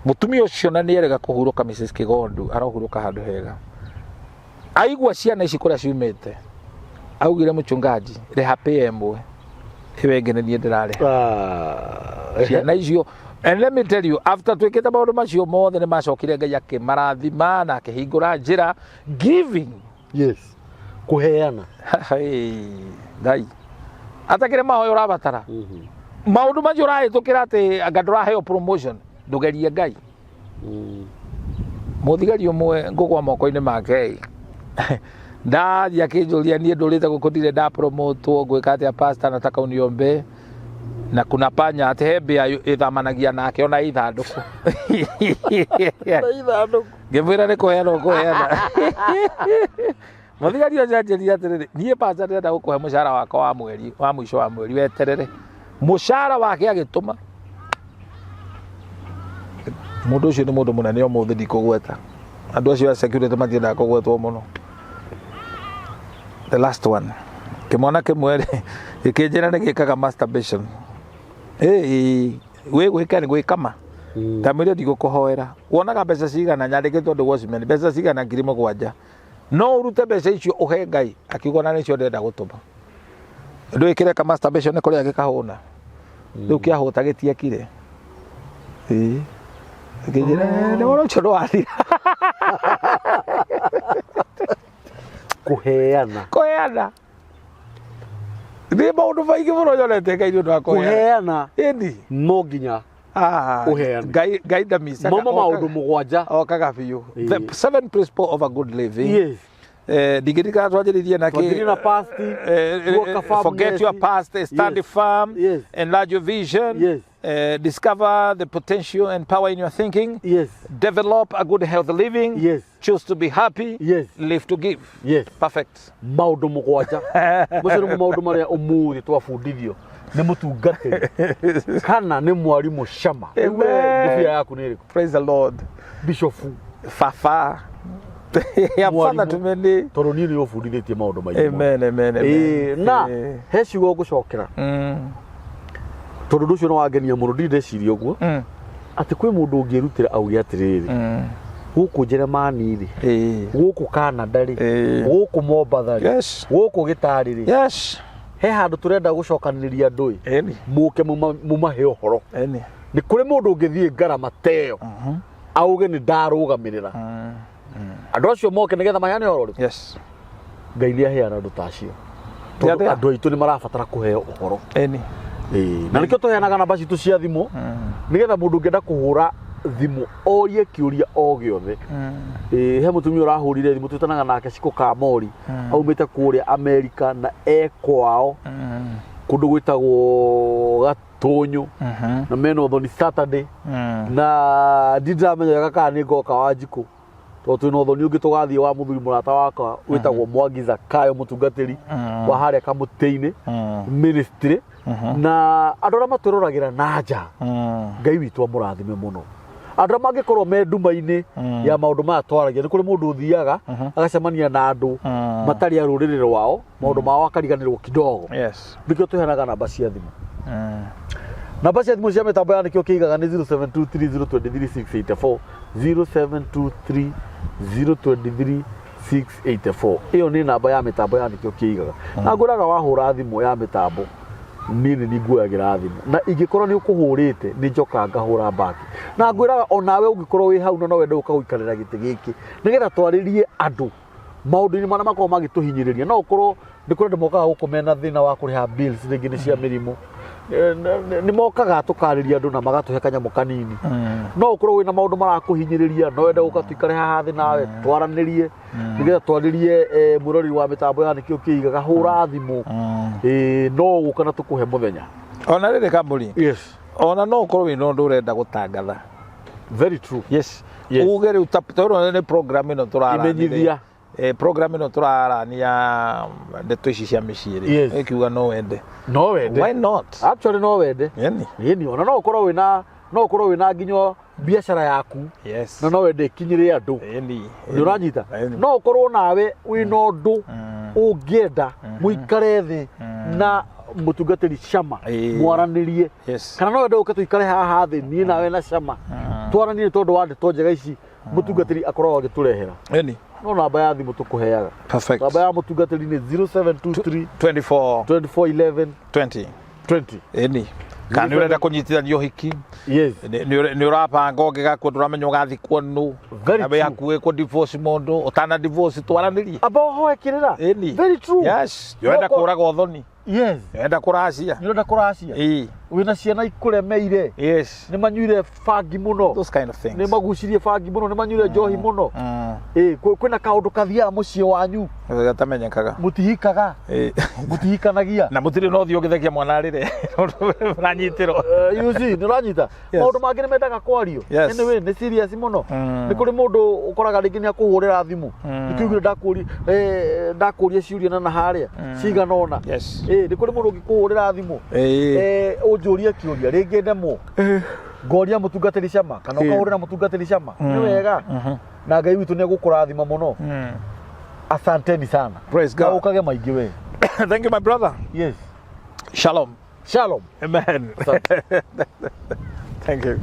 Mũtumia ũcio na nĩerega kũhurũka Mrs Kĩgondu, arohurũka handũ hega. Aigua ciana ici kũrĩa ciumĩte, augire mũchungaji, rĩha pea ĩmwe, ĩyo ĩngĩ nĩ niĩ ndĩrarĩha. Ciana icio, and let me tell you, after twĩkĩte maũndũ macio mothe nĩ macokire Ngai akĩmarathima na akĩhingũra njĩra, giving. Yes. Kũheana. Ngai. Atakĩrĩ mahoya ũrabatara. Maũndũ macio ũrahĩtũkĩra atĩ anga ndũraheo promotion, ndũgerie Ngai. Mũthigari ũmwe ngũgwa moko-inĩ make. Ndathiĩ akĩnjũria niĩ ndũrĩte gũkũ ndirĩ ndapromotwo, ngwĩka atĩa pastor, nataka uniombe. Na kuna panya atĩ he mbĩa ĩthamanagia nake ona ithandũkũ. Ithandũkũ. Ngĩmwĩra nĩ kũheana ũkũheana. Mũthigari ũcio anjĩrire atĩrĩrĩ, niĩ pasta ndĩrenda gũkũhe mũcara wakwa wa mweri wa mũico wa mweri, weterere mũcara wake. Agĩtũma mũndũ ũcio nĩ mũndũ mũnene ũmũthĩ ndikũgweta. Andũ acio a security matiendaga kũgwetwo mũno. The last one, kĩmwana kĩmwe rĩ gĩkĩnjĩra nĩ gĩkaga masturbation. Ĩĩ, wĩ gwĩka nĩ gwĩkama. Ndamwĩrire ndigũkũhoera. Wonaga mbeca cigana? Nyandĩkĩtwo ndũ watchman. Mbeca cigana? 7,000. No ũrute mbeca icio ũhe Ngai? Akiuga na nĩcio ndĩrenda gũtũma. Ndũĩ kĩreka masturbation nĩ kũrĩa gĩkahũna. Rĩu kĩahũta gĩtiekire. Ĩĩ, akĩnjĩra nĩ wona ũcio ndwathira. Kũheana. Kũheana nĩ maũndũ maingĩ mũno nyonete Ngai nĩ ũndũ wa kũheana. Kũheana. Ĩni. No nginya ũheane. Ngai ndamicaga. Mauma maũndũ 7. Okaga biũ. The seven principle of a good living. Yes. Ndingĩririkana twanjĩrĩirie na kĩ? Twanjĩrĩirie na past, tuoka firmness. Forget your past, stand firm, enlarge your vision, discover the potential and power in your thinking, develop a good healthy living, choose to be happy, live to give. Perfect. Maũndũ 7 macio nĩmo maũndũ marĩa ũmũthĩ twabundithio nĩ mũtungatĩri kana nĩ mwarimũ Cama. Rĩu we, Amen. ngũbia yaku nĩ ĩrĩkũ? Praise the Lord. Bishofu. Fafa. Yeah, Mwarimu. father to many. Tondũ niĩ nĩ ũbundithĩtie maũndũ maingĩ mũno. Amen, amen, amen. Ĩĩ, na he ciugo ngũcokera, tondũ ũndũ ũcio nĩ wangenia mũno. Ndirĩ ndeciria ũguo atĩ kwĩ mũndũ ũngĩrutĩra auge atĩrĩrĩ, gũkũ Njeremani rĩ, gũkũ Canada rĩ, gũkũ Mombatha rĩ, gũkũ Gĩtarĩ rĩ, he handũ tũrenda gũcokanĩrĩria andũ ĩ, mũke mũmahe ũhoro. Nĩ kũrĩ mũndũ ũngĩthiĩ ngarama teyo auge nĩ ndarũgamĩrĩra andũ acio moke nĩgetha maheane ũhoro rĩ? Yes. Ngai nĩ aheana andũ ta acio, tondũ Nĩ andũ aitũ nĩ marabatara kũheo ũhoro. Ĩĩ, na nĩkĩo tũheanaga namba citũ cia thimũ, nĩgetha mũndũ ũngĩenda kũhũra thimũ orie kĩũria o gĩothe. Ĩĩ, he mũtumia ũrahũrire thimũ twĩtanaga nake Cikũ Kamori, aumĩte kũrĩa Amerika na e kwao kũndũ gwĩtagwo Gatũnyũ, na mena ũthoni Saturday, na ndindĩramenya wega kana nĩ ngoka wa njikũ, tondũ twĩna ũthoni ũngĩ tũgathiĩ wa mũthuri mũrata wakwa wĩtagwo Mwangi Zakayo, mũtungatĩri wa harĩa kamũtĩ-inĩ ministry, na andũ arĩa matwĩroragĩra na nja. Ngai witũ amũrathime mũno. Andũ arĩa mangĩkorwo me nduma-inĩ ya maũndũ maya twaragia, nĩ kũrĩ mũndũ ũthiaga agacemania na andũ matarĩ a rũrĩrĩ rwao, maũndũ mao akariganĩrwo kidogo. Nĩkĩo tũheanaga namba cia thimũ. Namba cia thimũ cia mĩtambo ya nĩkĩo kĩigaga nĩ 0723023684, 0723023684. Ĩyo nĩ namba ya mĩtambo ya nĩkĩo kĩigaga, na ngwĩraga wahũra thimũ ya mĩtambo niĩ nĩ nguoyagĩra thimũ, na ingĩkorwo nĩ ũkũhũrĩte nĩ njokaga ngahũra mbaki. Na ngwĩraga onawe ũngĩkorwo wĩ hau na no wende gũka gũikarĩra gĩtĩ gĩkĩ nĩgetha twarĩrie andũ maũndũ-inĩ marĩa makoragwo magĩtũhinyĩrĩria, no ũkorwo nĩ kũrĩ andũ mokaga gũkũ mena thĩna wa kũrĩha bills, rĩngĩ nĩ cia mĩrimũ. Nĩ mokaga tũkarĩria andũ na magatũhe kanyamũ kanini. No ũkorwo wĩna maũndũ marakũhinyĩrĩria, no wende gũka tũikare haha thĩ nawe twaranĩrie, nĩgetha twarĩrie mwĩroreri wa mĩtambo ya nĩkĩo kĩigaga, hũra thimũ. No gũka na tũkũhe mũthenya. Ona rĩrĩ kambũri, ona no ũkorwo wĩna ũndũ ũrenda gũtangatha. Very true. Yes. Yes. Uge rĩu ta tondũ nĩ program ĩno tũraranĩria. Imenyithia. Program ĩno tũrarania ndeto ici cia mĩciĩ rĩ, ĩkiuga no wende. No wende. Why not? Actually no wende. Yani. Ĩni, ona no ũkorwo wĩna nginya biacara yaku na no wende ĩkinyĩre andũ. Nĩ ũranyita? No ũkorwo nawe wĩna ũndũ ũngĩenda mũikare thĩ na mũtungatĩri Cama mwaranĩrie, kana no wende ũke tũikare haha thĩ niĩ nawe na Cama twaranĩrie tondũ wa ndeto njega ici mũtungatĩri akoragwo agĩtũrehera. No namba ya thimũ tũkũheaga. Perfect. Namba ya mũtungatĩri nĩ 0723 24 24 11 20. 20. Ĩni, kana nĩ ũrenda kũnyitithania ũhiki, nĩ ũrabanga ũngĩgakua ndũramenya ũgathikwo nũ, Very na wĩ true. hakuhĩ kũ divorce mũndũ, ũtana divorce twaranĩrie. Amba ũhoe kĩrĩra. Ĩni. Very true. Yes, nĩ ũrenda No, kũraga ũthoni. Yes. Enda kũracia. Nĩ ũrenda kũracia. Ĩĩ. Wĩna ciana ikũremeire. Yes. Nĩ manyuire bangi mũno. Those kind of things. Nĩ magucirie bangi mũno, nĩ manyuire njohi mũno. Ĩĩ, kwĩna kaũndũ kathiaga mũciĩ wanyu. Gatamenyekaga. Mũtihikaga. Ĩĩ. Mũtihikanagia. Na mũtirĩ na ũthiũ ũgĩthekia mwana arĩre. Ũranyitĩrwo. You see, nĩ ũranyita. Yes. Maũndũ mangĩ nĩ mendaga kwario. Yes. Anyway, nĩ serious mũno. Nĩ kũrĩ mũndũ ũkoraga rĩngĩ nĩ akũhũrĩra thimũ. Nĩkĩo ugire ndakũria ndakũria ciũria na harĩa cigana ũna. Yes. Nĩ kũrĩ mũndũ ũngĩkũhũrĩra thimũ. Ĩĩ. Ũnjũrie kĩũria rĩngĩ ndemwo. Ngoria mũtungatĩri Cama kana ũkahũrĩra mũtungatĩri Cama. Nĩ wega. Na Ngai witũ nĩ egũkũrathima mũno. Asanteni sana. Praise Na God. ũkage maingĩ we. Thank you, my brother. Yes. Shalom. Shalom. Amen. Asante. Thank you.